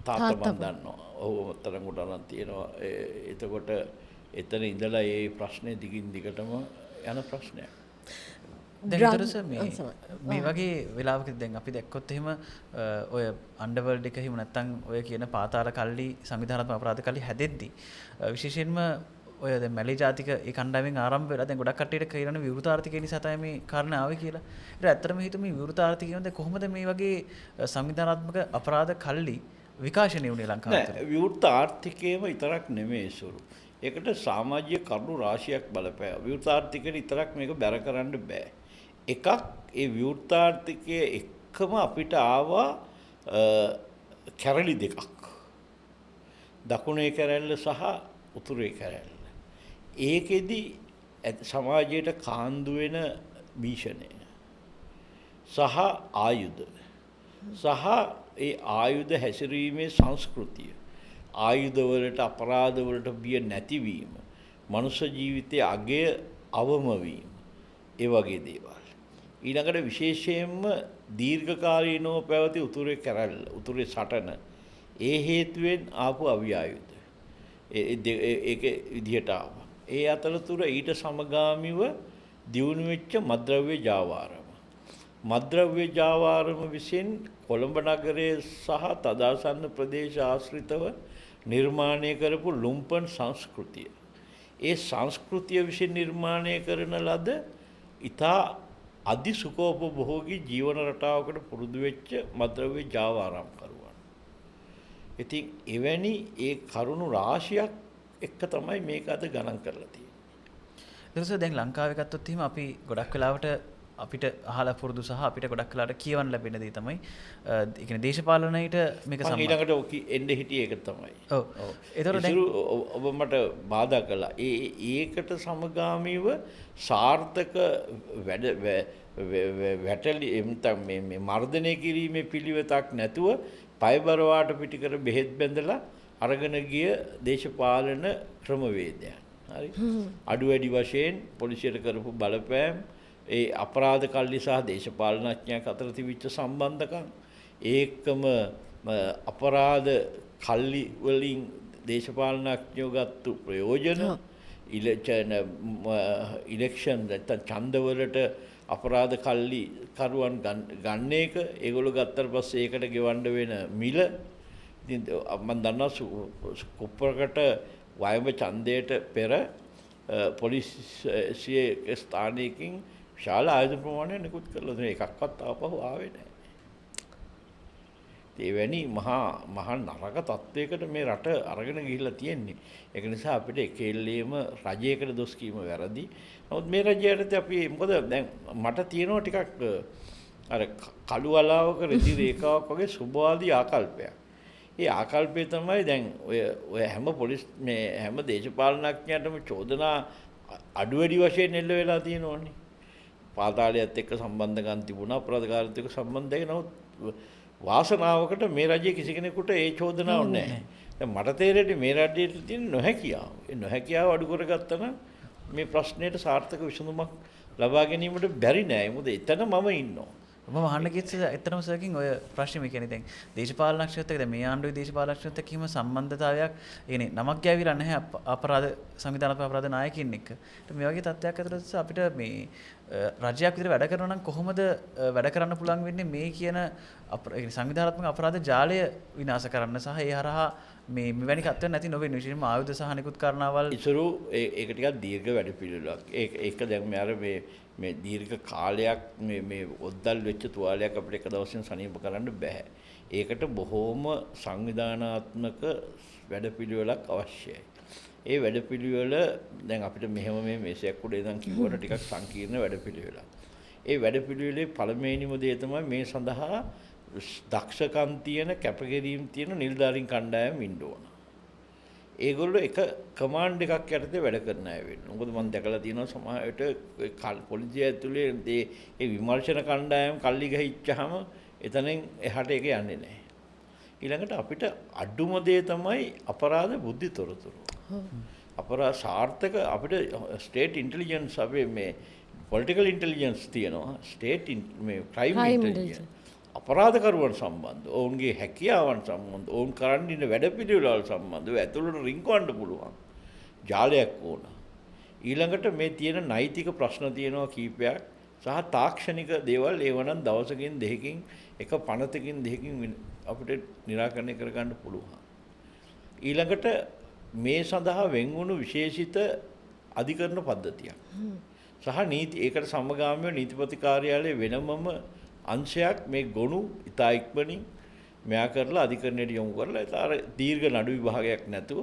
තාත්තා මන් දන්නවා. ඔහුව තරඟට අරන් තියෙනවා. එතකොට එතන ඉඳලා ඒ ප්‍රශ්නේ දිගින් දිගටම යන ප්‍රශ්නයක්. දැන් ඊටරස මේ වගේ වෙලාවකදී දැන් අපි දැක්කොත් එහෙම ඔය අන්ඩර්වර්ල්ඩ් එක එහෙම නැත්නම් ඔය කියන පාතාල කල්ලි සංවිධානාත්මක අපරාධ කල්ලි හැදෙද්දි විශේෂයෙන්ම ඔය දැන් මැලේ ජාතික ඒ කණ්ඩායමෙන් ආරම්භ වෙලා දැන් ගොඩක් කට්ටියට කියනනේ විවෘත ආර්ථිකය නිසා තමයි මේ කාරණා ආවේ කියලා. ඒත් ඇත්තටම හිතුව මේ විවෘත ආර්ථිකයෙන් දැන් කොහොමද මේ වගේ සංවිධානාත්මක අපරාධ කල්ලි විකාශනය වුණේ ලංකාව තුළ? නෑ, විවෘත ආර්ථිකයම විතරක් නෙමෙයි සුරු. ඒකට සමාජීය කරුණු රාශියක් බලපෑවා. විවෘත ආර්ථිකයට විතරක් මේක බැර කරන්න බෑ. එකක් ඒ විවෘත ආර්ථිකයේ එක්කම අපිට ආවා කැරලි දෙකක්. දකුණේ කැරැල්ල සහ උතුරේ කැරැල්ල. ඒකෙදි සමාජයට කාන්දු වෙන භීෂණය සහ ආයුධ සහ ඒ ආයුධ හැසිරීමේ සංස්කෘතිය, ආයුධ වලට අපරාධ වලට බිය නැතිවීම, මනුෂ්‍ය ජීවිතයේ අගය අවම වීම, ඒ වගේ දේවල්. ඊළඟට විශේෂයෙන්ම දීර්ඝකාලීනව පැවති උතුරේ කැරැල්ල, උතුරේ සටන, ඒ හේතුවෙන් ආපු අවිආයුධ ඒක විදිහට ආවා. ඒ අතරතුර ඊට සමගාමීව දියුණු වෙච්ච මත්ද්‍රව්‍ය ජාවාරම. මත්ද්‍රව්‍ය ජාවාරම විසින් කොළඹ නගරයේ සහ තදාසන්න ප්‍රදේශ ආශ්‍රිතව නිර්මාණය කරපු ලුම්පන් සංස්කෘතිය. ඒ සංස්කෘතිය විසින් නිර්මාණය කරන ලද ඉතා අධි සුඛෝපභෝගී ජීවන රටාවකට පුරුදු වෙච්ච මත්ද්‍රව්‍ය ජාවාරම්කරුවන්. ඉතින් එවැනි ඒ කරුණු රාශියක් එක්ක තමයි මේක අද ගණන් කරලා තියෙන්නේ. ඊට දැන් ලංකාවේ ගත්තොත් එහෙම අපි ගොඩක් වෙලාවට අපිට අහලා පුරුදු සහ අපිට ගොඩක් වෙලාවට කියවන්න ලැබෙන දේ තමයි ඒ කියන්නේ දේශපාලනයට මේක සම්බන්ධ. ඊළඟට එන්න හිටියේ ඒක තමයි. ඔව්. ඒතකොට දැන් ඔබ මට බාධා කළා. ඒකට සමගාමීව සාර්ථක වැඩ වැටලි එම්තම් මේ මර්ධනය කිරීමේ පිළිවෙතක් නැතුව පයබර වාට පිටි කර බෙහෙත් බැඳලා අරගෙන ගිය දේශපාලන ක්‍රමවේදයන්. හරි. අඩු වැඩි වශයෙන් පොලිසියට කරපු බලපෑම්, ඒ අපරාධ කල්ලි සහ දේශපාලනඥයන් අතර තිබිච්ච සම්බන්ධකම්, ඒකම අපරාධ කල්ලි වලින් දේශපාලනඥයෝ ගත්තු ප්‍රයෝජන, ඉලෙක්ෂන් නැත්තම් ඡන්දවලට අපරාධ කල්ලි කරුවන් ගන්න එක, ඒගොල්ලෝ ගත්තට පස්සේ ඒකට ගෙවන්න වෙන මිල. ඉතින් මම දන්නවා කුප්පරකට වයඹ ඡන්දයට පෙර පොලිසියේ ස්ථානයකින් විශාල ආයුධ ප්‍රමාණයක් නිකුත් කරලා තියෙනවා. එකක්වත් ආපහු ආවේ නැහැ. එවැනි මහා මහා නරක තත්වයකට මේ රට අරගෙන ගිහිල්ලා තියෙන්නේ. ඒක නිසා අපිට එක එල්ලේම රජයකට දොස් කීම වැරදි. නමුත් මේ රජයට අපි මොකද දැන් මට තියෙනවා ටිකක් අර කළු වලාවක රෙදි රේඛාවක් වගේ සුභවාදී ආකල්පයක්. ඒ ආකල්පය තමයි දැන් ඔය ඔය හැම පොලිස් මේ හැම දේශපාලනඥයන්ටම චෝදනා අඩු වැඩි වශයෙන් එල්ල වෙලා තියෙනෝනේ. පාතාලයත් එක්ක සම්බන්ධකම් තිබුණා, අපරාධකාරයත් එක්ක සම්බන්ධයි. නමුත් වාසනාවකට මේ රජයේ කිසි කෙනෙකුට ඒ චෝදනාවක් නැහැ. දැන් මට තේරෙන්නේ මේ රජයට තියෙන නොහැකියාව. ඒ නොහැකියාව අඩු කරගත්තා නම් මේ ප්‍රශ්නයට සාර්ථක විසඳුමක් ලබා ගැනීමට බැරි නෑ. මොකද එතන මම ඉන්නවා. මම අහන්න ගියත් ඇත්තටම සර්කින් ඔය ප්‍රශ්නේ මේ කියන්නේ දැන් දේශපාලනඥයොත් එක්ක දැන් මේ ආණ්ඩුවේ දේශපාලනඥයොත් එක්ක එහෙම සම්බන්ධතාවයක් ඒ කියන්නේ නමක් ගෑවිලා නැහැ අපරාධ සංවිධානාත්මක අපරාධ නායකයින් එක්ක. මේ වගේ තත්ත්වයක් ඇතුළත අපිට මේ රජයක් විතර වැඩ කරනවා නම් කොහොමද වැඩ කරන්න පුළුවන් වෙන්නේ මේ කියන සංවිධානාත්මක අපරාධ ජාලය විනාශ කරන්න සහ ඒ හරහා මේ මෙවැනි තත්ත්වයක් නැති නොවෙන්න විශේෂයෙන්ම ආයුධ සහ අනෙකුත් කාරණාවල් ඉසුරු ඒක ටිකක් දීර්ඝ වැඩ පිළිවෙලක්. ඒක දැන් මේ අර මේ දීර්ඝ කාලයක් මේ මේ ඔද්දල් වෙච්ච තුවාලයක් අපිට එක දවසින් සනීප කරන්න බෑ. ඒකට බොහෝම සංවිධානාත්මක වැඩපිළිවෙලක් අවශ්‍යයි. ඒ වැඩපිළිවෙල දැන් අපිට මෙහෙම මේ මේසයක් උඩ ඉඳන් කිව්වට ටිකක් සංකීර්ණ වැඩපිළිවෙලක්. ඒ වැඩපිළිවෙලේ පළමුවෙනිම දේ තමයි මේ සඳහා දක්ෂකම් තියෙන, කැපකිරීම තියෙන නිලධාරීන් කණ්ඩායම් ඉන්න ඕන. ඒගොල්ලෝ එක කමාන්ඩ් එකක් යටතේ වැඩ කරන අය වෙන්න. මොකද මම දැකලා තියෙනවා සමහර විට පොලිසිය ඇතුලේ ඒ විමර්ශන කණ්ඩායම් කල්ලි ගහිච්චාම එතනින් එහාට ඒක යන්නේ නැහැ. ඊළඟට අපිට අඩුම දේ තමයි අපරාධ බුද්ධි තොරතුරු. අපරාධ සාර්ථක අපිට ස්ටේට් ඉන්ටෙලිජන්ස් අපේ මේ පොලිටිකල් ඉන්ටෙලිජන්ස් තියෙනවා. ස්ටේට් මේ ක්‍රයිම් ඉන්ටෙලිජන්ස් අපරාධකරුවන් සම්බන්ධ, ඔවුන්ගේ හැකියාවන් සම්බන්ධ, ඔවුන් කරන්න ඉන්න වැඩපිළිවෙළවල් සම්බන්ධව ඇතුළට රිංගවන්න පුළුවන් ජාලයක් ඕන. ඊළඟට මේ තියෙන නෛතික ප්‍රශ්න තියෙනවා කීපයක් සහ තාක්ෂණික දේවල් ඒව නම් දවසකින් දෙකකින් එක පනතකින් දෙකකින් අපිට නිරාකරණය කරගන්න පුළුවන්. ඊළඟට මේ සඳහා වෙන් වුණු විශේෂිත අධිකරණ පද්ධතියක් සහ නීති ඒකට සමගාමීව නීතිපති කාර්යාලයේ වෙනමම අංශයක් මේ ගොනු ඉතා ඉක්මනින් මෙයා කරලා අධිකරණයට යොමු කරලා ඒ අර දීර්ඝ නඩු විභාගයක් නැතුව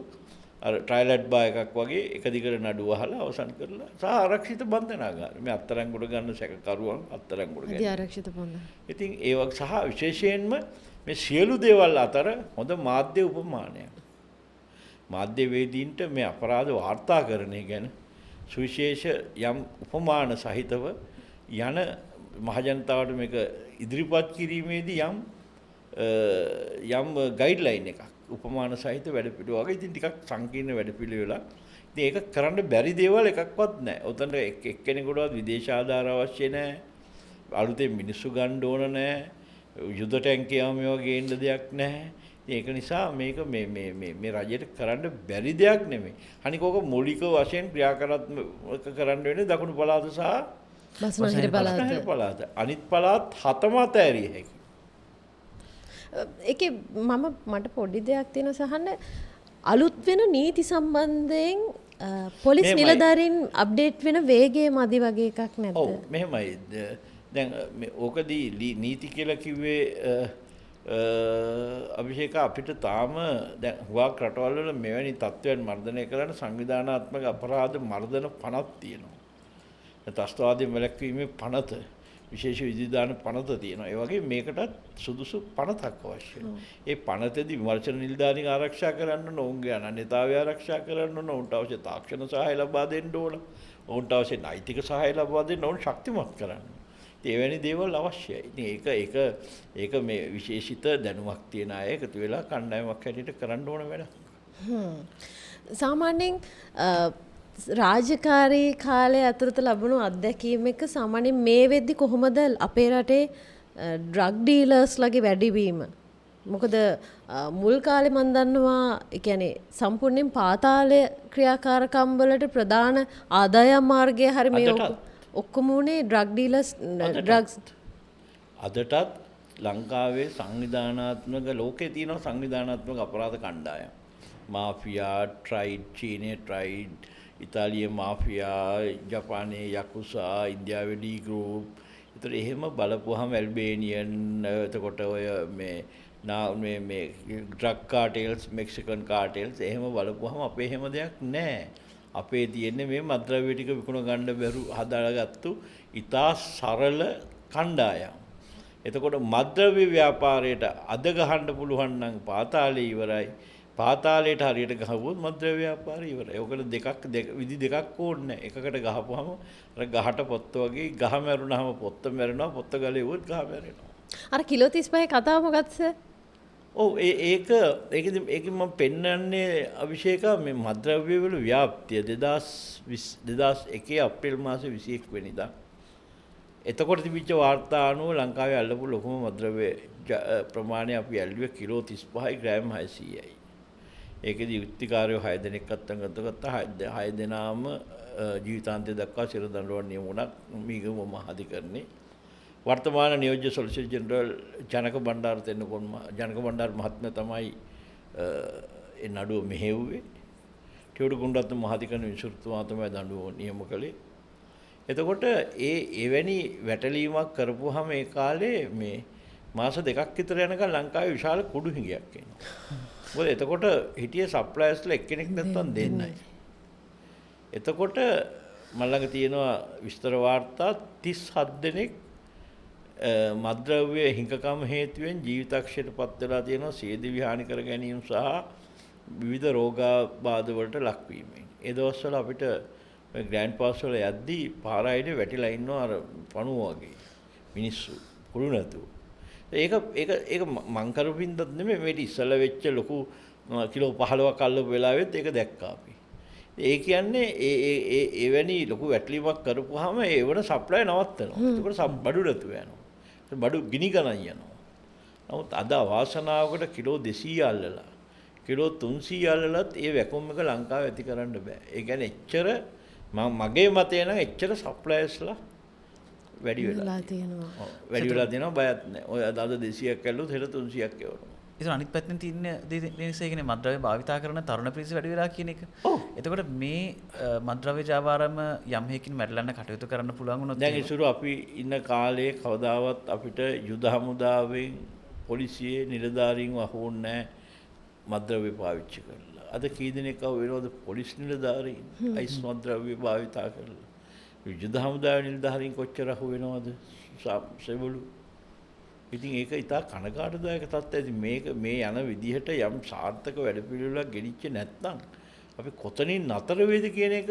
අර ට්‍රයල් ඇට් බාර් එකක් වගේ එක දිගට නඩු අහලා අවසන් කරලා සහ ආරක්ෂිත බන්ධනාගාර මේ අත්අඩංගුවට ගන්න සැකකරුවන් අත්අඩංගුවට ගන්න. ආරක්ෂිත බන්ධන. ඉතින් ඒ වගේ සහ විශේෂයෙන්ම මේ සියලු දේවල් අතර හොඳ මාධ්‍ය උපමානයක්. මාධ්‍යවේදීන්ට මේ අපරාධ වාර්තාකරණය ගැන සුවිශේෂ යම් උපමාන සහිතව යන මහජනතාවට මේක ඉදිරිපත් කිරීමේදී යම් යම් ගයිඩ්ලයින් එකක් උපමාන සහිත වැඩපිළිවෙල වගේ ඉතින් ටිකක් සංකීර්ණ වැඩපිළිවෙලක්. ඉතින් ඒක කරන්න බැරි දේවල් එකක්වත් නැහැ. ඔතනට එක්කෙනෙකුටවත් විදේශ ආධාර අවශ්‍ය නැහැ. අලුතෙන් මිනිස්සු ගන්න ඕන නැහැ. යුද ටැංකියම මේවා ගේන්න දෙයක් නැහැ. ඉතින් ඒක නිසා මේක මේ මේ මේ මේ රජයට කරන්න බැරි දෙයක් නෙමෙයි. අනික ඕක මූලික වශයෙන් ක්‍රියාකරාත්මක කරන්න වෙන්නේ දකුණු පළාත සහ බස්නාහිර පළාත. අනිත් පළාත් හතම අතෑරිය හැකි. ඒකේ මට පොඩි දෙයක් තියෙනවා සහන්න. අලුත් වෙන නීති සම්බන්ධයෙන් පොලිස් නිලධාරීන් අප්ඩේට් වෙන වේගය මදි වගේ එකක් නැද්ද? ඔව් මෙහෙමයි. දැන් මේ ඕකදී නීති කියලා කිව්වේ අභිෂේක අපිට තාම දැන් හුඟක් රටවල් වල මෙවැනි තත්ත්වයන් මර්ධනය කරන්න සංවිධානාත්මක අපරාධ මර්ධන පනත් තියෙනවා. ත්‍රස්තවාදයෙන් වැළැක්වීමේ පනත විශේෂ විධිවිධාන පනත තියෙනවා. ඒ වගේ මේකටත් සුදුසු පනතක් අවශ්‍යයි. ඒ පනතේදී විමර්ශන නිලධාරීන් ආරක්ෂා කරන්න ඕන, ඔවුන්ගේ අනන්‍යතාවය ආරක්ෂා කරන්න ඕන, ඔවුන්ට අවශ්‍ය තාක්ෂණ සහාය ලබා දෙන්න ඕන, ඔවුන්ට අවශ්‍ය නෛතික සහාය ලබා දෙන්න, ඔවුන් ශක්තිමත් කරන්න. ඉතින් එවැනි දේවල් අවශ්‍යයි. ඉතින් ඒක ඒක ඒක මේ විශේෂිත දැනුමක් තියෙන අය එකතු වෙලා කණ්ඩායමක් හැටියට කරන්න ඕන වැඩක්. සාමාන්‍යයෙන් රාජකාරී කාලය ඇතුළත ලැබුණු අත්දැකීම් එක සාමාන්‍යයෙන් මේ වෙද්දි කොහොමද අපේ රටේ ඩ්‍රග් ඩීලර්ස්ලගේ වැඩිවීම මොකද මුල් කාලේ මන් දන්නවා ඒ කියන්නේ සම්පූර්ණයෙන් පාතාලය ක්‍රියාකාරකම් වලට ප්‍රධාන ආදායම් මාර්ගය හරි මේ ඔක්කොම උනේ ඩ්‍රග් ඩීලර්ස් ඩ්‍රග්ස්. අදටත් ලංකාවේ සංවිධානාත්මක ලෝකේ තියෙන සංවිධානාත්මක අපරාධ කණ්ඩායම්. මාෆියා, ට්‍රයිඩ්, චීනයේ ට්‍රයිඩ්, ඉතාලියේ මාෆියා, ජපානයේ යකුසා, ඉන්දියාවේ ඩී ගෲප්. ඒතර එහෙම බලපුවාම ඇල්බේනියන්, එතකොට ඔය මේ මේ මේ ඩ්‍රග් කාටෙල්ස්, මෙක්සිකන් කාටෙල්ස් එහෙම බලපුවාම අපේ එහෙම දෙයක් නෑ. අපේ තියෙන්නේ මේ මත්ද්‍රව්‍ය ටික විකුණ ගන්න බැරු හදාගත්තු ඉතා සරල කණ්ඩායම්. එතකොට මත්ද්‍රව්‍ය ව්‍යාපාරයට අද ගහන්න පුළුවන් නම් පාතාලේ ඉවරයි. පාතාලයට හරියට ගහුවොත් මත්ද්‍රව්‍ය ව්‍යාපාරය ඉවරයි. ඔකට දෙකක් විදි දෙකක් ඕනේ නැහැ. එකකට ගහපුවම අර ගහට පොත්ත වගේ ගහ මැරුණාම පොත්ත මැරෙනවා, පොත්ත ගලෙව්වොත් ගහ මැරෙනවා. අර කිලෝ 35 කතාව මොකක්ද සර්? ඔව් ඒක ඒකෙන් මම පෙන්වන්නේ අභිෂේක මේ මත්ද්‍රව්‍ය වල ව්‍යාප්තිය 2001 අප්‍රේල් මාසේ 21 වෙනිදා. එතකොට තිබිච්ච වාර්තා අනුව ලංකාවේ අල්ලපු ලොකුම මත්ද්‍රව්‍ය ප්‍රමාණය අපි ඇල්ලුවේ කිලෝ 35යි ග්‍රෑම් 600යි. ඒකෙදි යුක්තිකාරයෝ 6 දෙනෙක් අත්අඩංගුවට ගත්තා. 6 දෙනාම ජීවිතාන්තය දක්වා සිර දඬුවම් නියම වුණා. මීගමුව මහාධිකරණේ. වර්තමාන නියෝජ්‍ය සොලිසිටර් ජෙනරල් ජනක බණ්ඩාර තෙන්නකෝන් ජනක බණ්ඩාර මහත්මයා තමයි ඒ නඩුව මෙහෙව්වේ. ටියුඩු ගුණරත්න මහාධිකරණ විනිසුරුතුමා තමයි දඬුවම නියම කළේ. එතකොට ඒ එවැනි වැටලීමක් කරපුවාම ඒ කාලේ මේ මාස දෙකක් විතර යනකම් ලංකාවේ විශාල කුඩු හිඟයක් එනවා. මොකද එතකොට හිටියේ සප්ලයර්ස්ලා එක්කෙනෙක් නැත්නම් දෙන්නයි. එතකොට මම ළඟ තියෙනවා විස්තර වාර්තා 37 දෙනෙක් මත්ද්‍රව්‍ය හිඟකම හේතුවෙන් ජීවිතක්ෂයට පත් වෙලා තියෙනවා සියදිවි හානි කර ගැනීම සහ විවිධ රෝගාබාධ වලට ලක්වීමෙන්. ඒ දවස්වල අපිට මේ ග්‍රෑන්ඩ් පාස් වල යද්දී පාර අයිනේ වැටිලා ඉන්නවා අර පණුව වගේ මිනිස්සු කුළු නැතුව. ඒක ඒක ඒක මං කරපු හින්දාත් නෙමෙයි, මේට ඉස්සෙල්ලා වෙච්ච ලොකු කිලෝ 15ක් අල්ලපු වෙලාවෙත් ඒක දැක්කා අපි. ඒ කියන්නේ ඒ ඒ ඒ එවැනි ලොකු වැටලීමක් කරපුවාම ඒ වන සප්ලයි නවත්තනවා. එතකොට බඩු නැතුව යනවා. බඩු ගිනි ගණන් යනවා. නමුත් අද අවාසනාවකට කිලෝ 200 අල්ලලා කිලෝ 300 අල්ලලත් ඒ වැකුම් එක ලංකාවේ ඇති කරන්න බෑ. ඒ කියන්නේ එච්චර මගේ මතය නම් එච්චර සප්ලයර්ස්ලා වැඩි වෙලා තියෙනවා. වැඩි වෙලා තියෙනවා, බයත් නෑ. ඔය අද 200ක් ඇල්ලුවොත් හෙට 300ක් එවනවා. ඒතර අනිත් පැත්තෙන් තියෙන දේ නිසා ඒ කියන්නේ මත්ද්‍රව්‍ය භාවිතා කරන තරුණ පිරිස වැඩි වෙලා කියන එක. එතකොට මේ මත්ද්‍රව්‍ය ජාවාරම යම් හේකින් මැඩලන්න කටයුතු කරන්න පුළුවන් වුණොත් දැන් ඉසුරු අපි ඉන්න කාලේ කවදාවත් අපිට යුද හමුදාවෙන් පොලිසියේ නිලධාරීන්ව අහුවන්නේ නැහැ මත්ද්‍රව්‍ය පාවිච්චි කරලා. අද කී දෙනෙක් අහු වෙනවද පොලිස් නිලධාරීන් අයිස් මත්ද්‍රව්‍ය භාවිතා කරලා? යුද හමුදාවේ නිලධාරීන් කොච්චර අහු වෙනවද සෙවලු? ඉතින් ඒක ඉතා කනගාටුදායක තත්ත්වයක්. ඉතින් මේක මේ යන විදිහට යම් සාර්ථක වැඩපිළිවෙලක් ගෙනිච්ච නැත්නම් අපි කොතනින් නතර වෙයිද කියන එක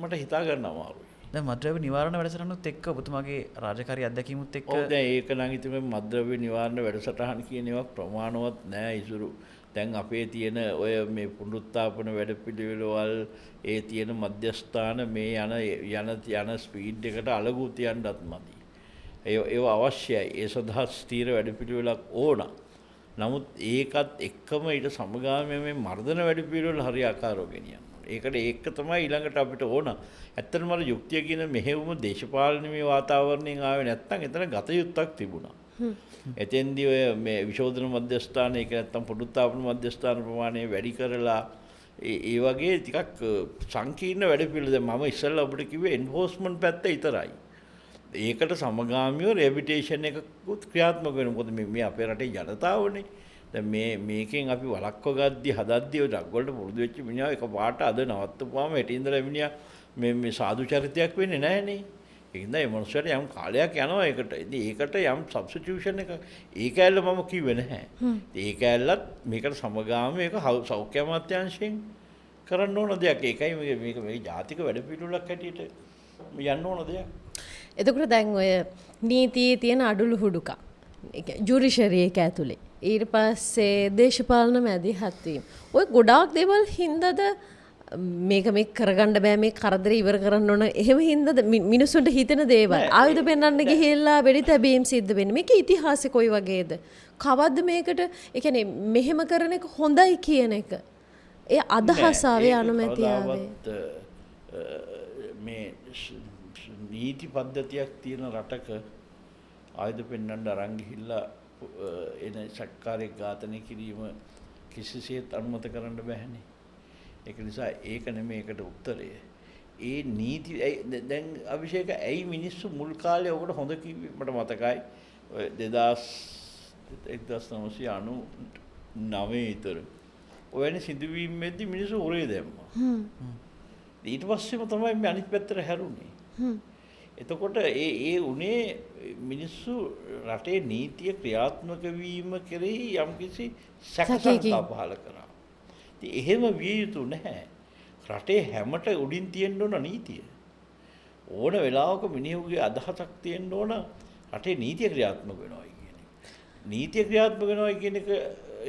මට හිතා ගන්න අමාරුයි. දැන් මත්ද්‍රව්‍ය නිවාරණ වැඩසටහනුත් එක්ක ඔබතුමාගේ රාජකාරී අත්දැකීමුත් එක්ක ඔව් දැන් ඒක නම් ඉතින් මේ මත්ද්‍රව්‍ය නිවාරණ වැඩසටහන කියන ඒවා ප්‍රමාණවත් නෑ ඉසුරු. දැන් අපේ තියෙන ඔය මේ පුනරුත්ථාපන වැඩපිළිවෙළවල් ඒ තියෙන මධ්‍යස්ථාන මේ යන යන යන ස්පීඩ් එකට අලගු තියන්නත් මදි. ඒව අවශ්‍යයි. ඒ සඳහා ස්ථීර වැඩපිළිවෙලක් ඕන. නමුත් ඒකත් එක්කම ඊට සමගාමීව මේ මර්ධන වැඩපිළිවෙල හරියාකාරව ගෙනියන්න ඕන. ඒකට ඒක තමයි ඊළඟට අපිට ඕන. ඇත්තටම අර යුක්තිය කියන මෙහෙයුම දේශපාලනීය වාතාවරණයෙන් ආවේ නැත්නම් එතන ගත යුත්තක් තිබුණා. එතෙන්දී ඔය මේ විශෝධන මධ්‍යස්ථාන ඒක නැත්නම් පුනරුත්ථාපන මධ්‍යස්ථාන ප්‍රමාණය වැඩි කරලා ඒ වගේ ටිකක් සංකීර්ණ වැඩපිළිවෙල. දැන් මම ඉස්සෙල්ලා ඔබට කිව්වේ එන්ෆෝස්මන්ට් පැත්ත විතරයි. ඒකට සමගාමීව රිහැබිලිටේෂන් එකකුත් ක්‍රියාත්මක වෙනවා. මොකද මේ අපේ රටේ ජනතාවනේ. දැන් මේ මේකෙන් අපි වළක්ව ගද්දි හදද්දි ඔය ඩ්‍රග් වලට පුරුදු වෙච්ච මිනිහා එකපාරට අද නවත්තපුවාම හෙට ඉඳලා මිනිහා මේ මේ සාදු චරිතයක් වෙන්නේ නැහනේ. ඒ හින්දා මේ මනුස්සයාට යම් කාලයක් යනවා ඒකට. ඉතින් ඒකට යම් සබ්ස්ටිටියුෂන් එකක් ඒ කෑල්ල මම කිව්වේ නැහැ. ඉතින් ඒ කෑල්ලත් මේකට සමගාමීව ඒක සෞඛ්‍ය අමාත්‍යාංශයෙන් කරන්න ඕන දෙයක්. ඒකයි මේක මේක මේ ජාතික වැඩපිළිවෙලක් හැටියට යන්න ඕන දෙයක්. එතකොට දැන් ඔය නීතියේ තියෙන අඩලු හුඩුකම්, ඒ කියන්නේ ජුඩිෂරි එක ඇතුලේ, ඊට පස්සේ දේශපාලන මැදිහත් වීම, ඔය ගොඩාක් දේවල් හින්දාද මේක මේ කරගන්න බෑ, මේ කරදරේ ඉවර කරන්න ඕන, එහෙම හින්දාද මිනිස්සුන්ට හිතෙන දේවල් ආයුධ පෙන්වන්න ගිහිල්ලා වෙඩි තැබීම් සිද්ධ වෙන්නේ. මේක ඉතිහාසෙ කොයි වගේද? කවද්ද මේකට ඒ කියන්නේ මෙහෙම කරන එක හොඳයි කියන එක ඒ අදහස ආවේ, අනුමැතිය ආවේ? මේ නීති පද්ධතියක් තියෙන රටක ආයුධ පෙන්වන්න අරන් ගිහිල්ලා එන සක්කාරයක් ඝාතනය කිරීම කිසිසේත් අනුමත කරන්න බැහැනේ. ඒක නිසා ඒක නෙමෙයි ඒකට උත්තරය. ඒ නීති දැන් අභිෂේක ඇයි මිනිස්සු මුල් කාලේ ඔකට හොඳ කිව්වේ? මට මතකයි ඔය 1999 විතර ඔයනි සිදුවීම් වෙද්දි මිනිස්සු උරේ දැම්මා. ඊට පස්සෙම තමයි මේ අනිත් පැත්තට හැරුනේ. එතකොට ඒ ඒ උනේ මිනිස්සු රටේ නීතිය ක්‍රියාත්මක වීම කෙරෙහි යම්කිසි සැකසංකා පහළ කරා. ඉතින් එහෙම විය යුතු නැහැ. රටේ හැමට උඩින් තියෙන්න ඕන නීතිය. ඕන වෙලාවක මිනිහුගේ අදහසක් තියෙන්න ඕන රටේ නීතිය ක්‍රියාත්මක වෙනවා කියන එක. නීතිය ක්‍රියාත්මක වෙනවා කියන එක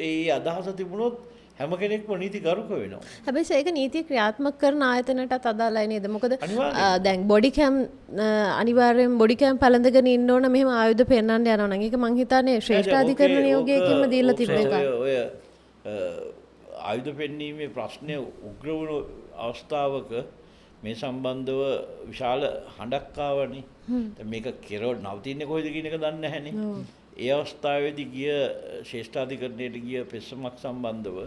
ඒ අදහස තිබුණොත් හැම කෙනෙක්ම නීති ගරුක වෙනවා. හැබැයි ඒක නීතිය ක්‍රියාත්මක කරන ආයතනයටත් අදාළයි නේද? මොකද දැන් බොඩි කැම් අනිවාර්යයෙන් බොඩි කැම් පළඳගෙන ඉන්න ඕන මෙහෙම ආයුධ පෙන්වන්න යනවා නම් ඒක මං හිතන්නේ ශ්‍රේෂ්ඨාධිකරණ නියෝගයකින්ම දීලා තිබ්බ එකක්. ඔය ආයුධ පෙන්වීමේ ප්‍රශ්නය උග්‍ර වුණු අවස්ථාවක මේ සම්බන්ධව විශාල හඬක් ආවනේ. දැන් මේක කෙරව නවතින්නේ කොහෙද කියන එක දන්නේ නැහැනේ. ඒ අවස්ථාවේදී ගිය ශ්‍රේෂ්ඨාධිකරණයට ගිය පෙස්සමක් සම්බන්ධව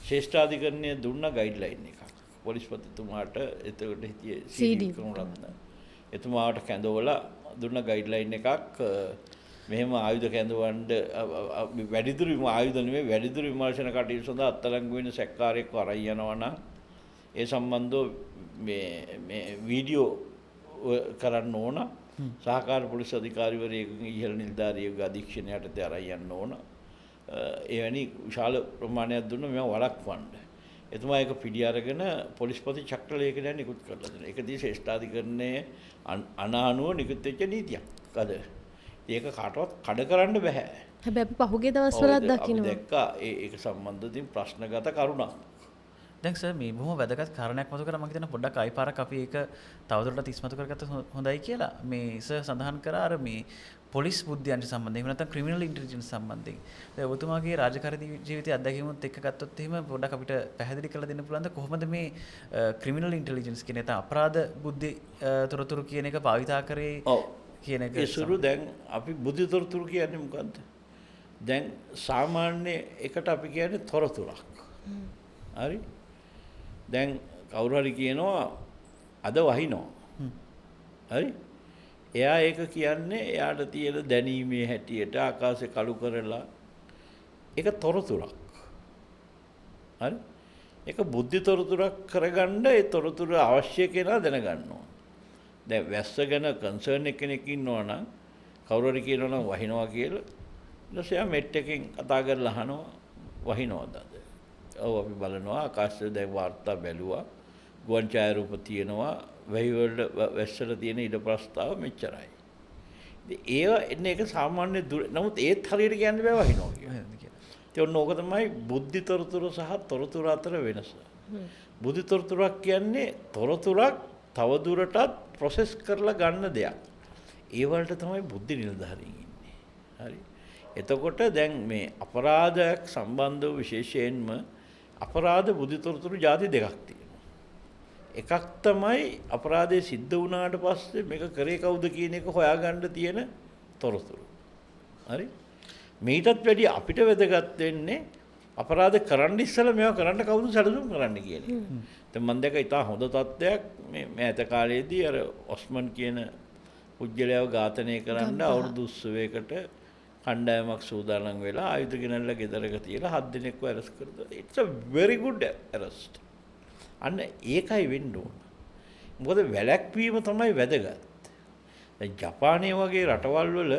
ශ්‍රේෂ්ඨාධිකරණය දුන්න ගයිඩ්ලයින් එකක්. පොලිස්පතිතුමාට එතකොට හිටියේ සී.ඩී. වික්‍රමරත්න. එතුමාට කැඳවලා දුන්න ගයිඩ්ලයින් එකක් මෙහෙම ආයුධ කැඳවන්න වැඩිදුර ආයුධ නෙමෙයි වැඩිදුර විමර්ශන කටයුතු සඳහා අත්අඩංගු වෙන සැකකාරයෙක්ව අරන් යනවා නම් ඒ සම්බන්ධව මේ මේ වීඩියෝ කරන්න ඕන. සහකාර පොලිස් අධිකාරිවරයෙකුගේ ඉහළ නිලධාරියෙකුගේ අධීක්ෂණය යටතේ අරන් යන්න ඕන. එවැනි විශාල ප්‍රමාණයක් දුන්න මේවා වළක්වන්න. එතුමා ඒක පිළි අරගෙන පොලිස්පති චක්‍ර ලේඛනය නිකුත් කරලා දෙනවා. ඒක දී ශ්‍රේෂ්ඨාධිකරණයේ අනානුව නිකුත් වෙච්ච නීතියක් අද. ඒක කාටවත් කඩ කරන්න බෑ. හැබැයි අපි පහුගිය දවස්වලත් දකිනවා. අපි දැක්කා ඒක සම්බන්ධ ප්‍රශ්නගත කරුණක්. දැන් සර් මේ බොහොම වැදගත් කාරණයක් මතු කරා. මම හිතනවා පොඩ්ඩක් ආයි පාරක් අපි ඒක තවදුරටත් ඉස්මතු කරගත්තොත් හොඳයි කියලා. මේ සර් සඳහන් කරා අර මේ පොලිස් බුද්ධි අංශ සම්බන්ධයෙන් එහෙම නැත්නම් ක්‍රිමිනල් ඉන්ටෙලිජන්ස් සම්බන්ධයෙන්. දැන් ඔබතුමාගේ රාජකාරී ජීවිතයේ අත්දැකීමුත් එක්ක ගත්තොත් එහෙම පොඩ්ඩක් අපිට පැහැදිලි කරලා දෙන්න පුළුවන්ද කොහොමද මේ ක්‍රිමිනල් ඉන්ටෙලිජන්ස් කියන නැත්නම් අපරාධ බුද්ධි තොරතුරු කියන එක භාවිතා කරේ කියන එක? ඒසුරු දැන් අපි බුද්ධි තොරතුරු කියන්නේ මොකද්ද? දැන් සාමාන්‍ය එකට අපි කියන්නේ තොරතුරක්. හරි? දැන් කවුරු හරි කියනවා අද වහිනවා. හරි? එයා ඒක කියන්නේ එයාට තියෙන දැනීමේ හැටියට ආකාශය කළු කරලා ඒක තොරතුරක්. හරි? ඒක බුද්ධි තොරතුරක් කරගන්න ඒ තොරතුර අවශ්‍ය කෙනා දැනගන්න ඕන. දැන් වැස්ස ගැන කන්සර්න් කෙනෙක් ඉන්නවා නම් කවුරු හරි කියනවා නම් වහිනවා කියලා ඊට පස්සේ එයා මෙට් එකෙන් කතා කරලා අහනවා වහිනවද අද? ඔව් අපි බලනවා ආකාශයේ දැන් වාර්තා බැලුවා ගුවන් ඡායාරූප තියෙනවා වැහි වලට වැස්සට තියෙන ඉඩ ප්‍රස්තාව මෙච්චරයි. ඉතින් ඒවා එන්නේ ඒක සාමාන්‍ය නමුත් ඒත් හරියට කියන්න බෑ වහිනවා කියලා. ඉතින් ඔන්න ඕක තමයි බුද්ධි තොරතුරු සහ තොරතුරු අතර වෙනස. බුද්ධි තොරතුරක් කියන්නේ තොරතුරක් තවදුරටත් ප්‍රොසෙස් කරලා ගන්න දෙයක්. ඒ වලට තමයි බුද්ධි නිලධාරීන් ඉන්නේ. හරි. එතකොට දැන් මේ අපරාධයක් සම්බන්ධව විශේෂයෙන්ම අපරාධ බුද්ධි තොරතුරු ජාති දෙකක් තියෙනවා. එකක් තමයි අපරාධය සිද්ධ වුණාට පස්සේ මේක කරේ කවුද කියන එක හොයාගන්න තියෙන තොරතුරු. හරි. මීටත් වැඩිය අපිට වැදගත් වෙන්නේ අපරාධ කරන්න ඉස්සෙල්ලා මේවා කරන්න කවුද සැලසුම් කරන්න කියන එක. දැන් මම දැක්ක ඉතා හොඳ තත්ත්වයක් මේ මෑත කාලයේදී අර ඔස්මන් කියන පුජ්‍යලයව ඝාතනය කරන්න අවුරුදු උත්සවයකට කණ්ඩායමක් සූදානම් වෙලා ආයුධ ගෙනල්ලා ගෙදරක තියලා 7 දෙනෙක්ව ඇරෙස්ට් කරලා. It's a very good arrest. අන්න ඒකයි වෙන්න ඕන. මොකද වැළැක්වීම තමයි වැදගත්. දැන් ජපානය වගේ රටවල් වල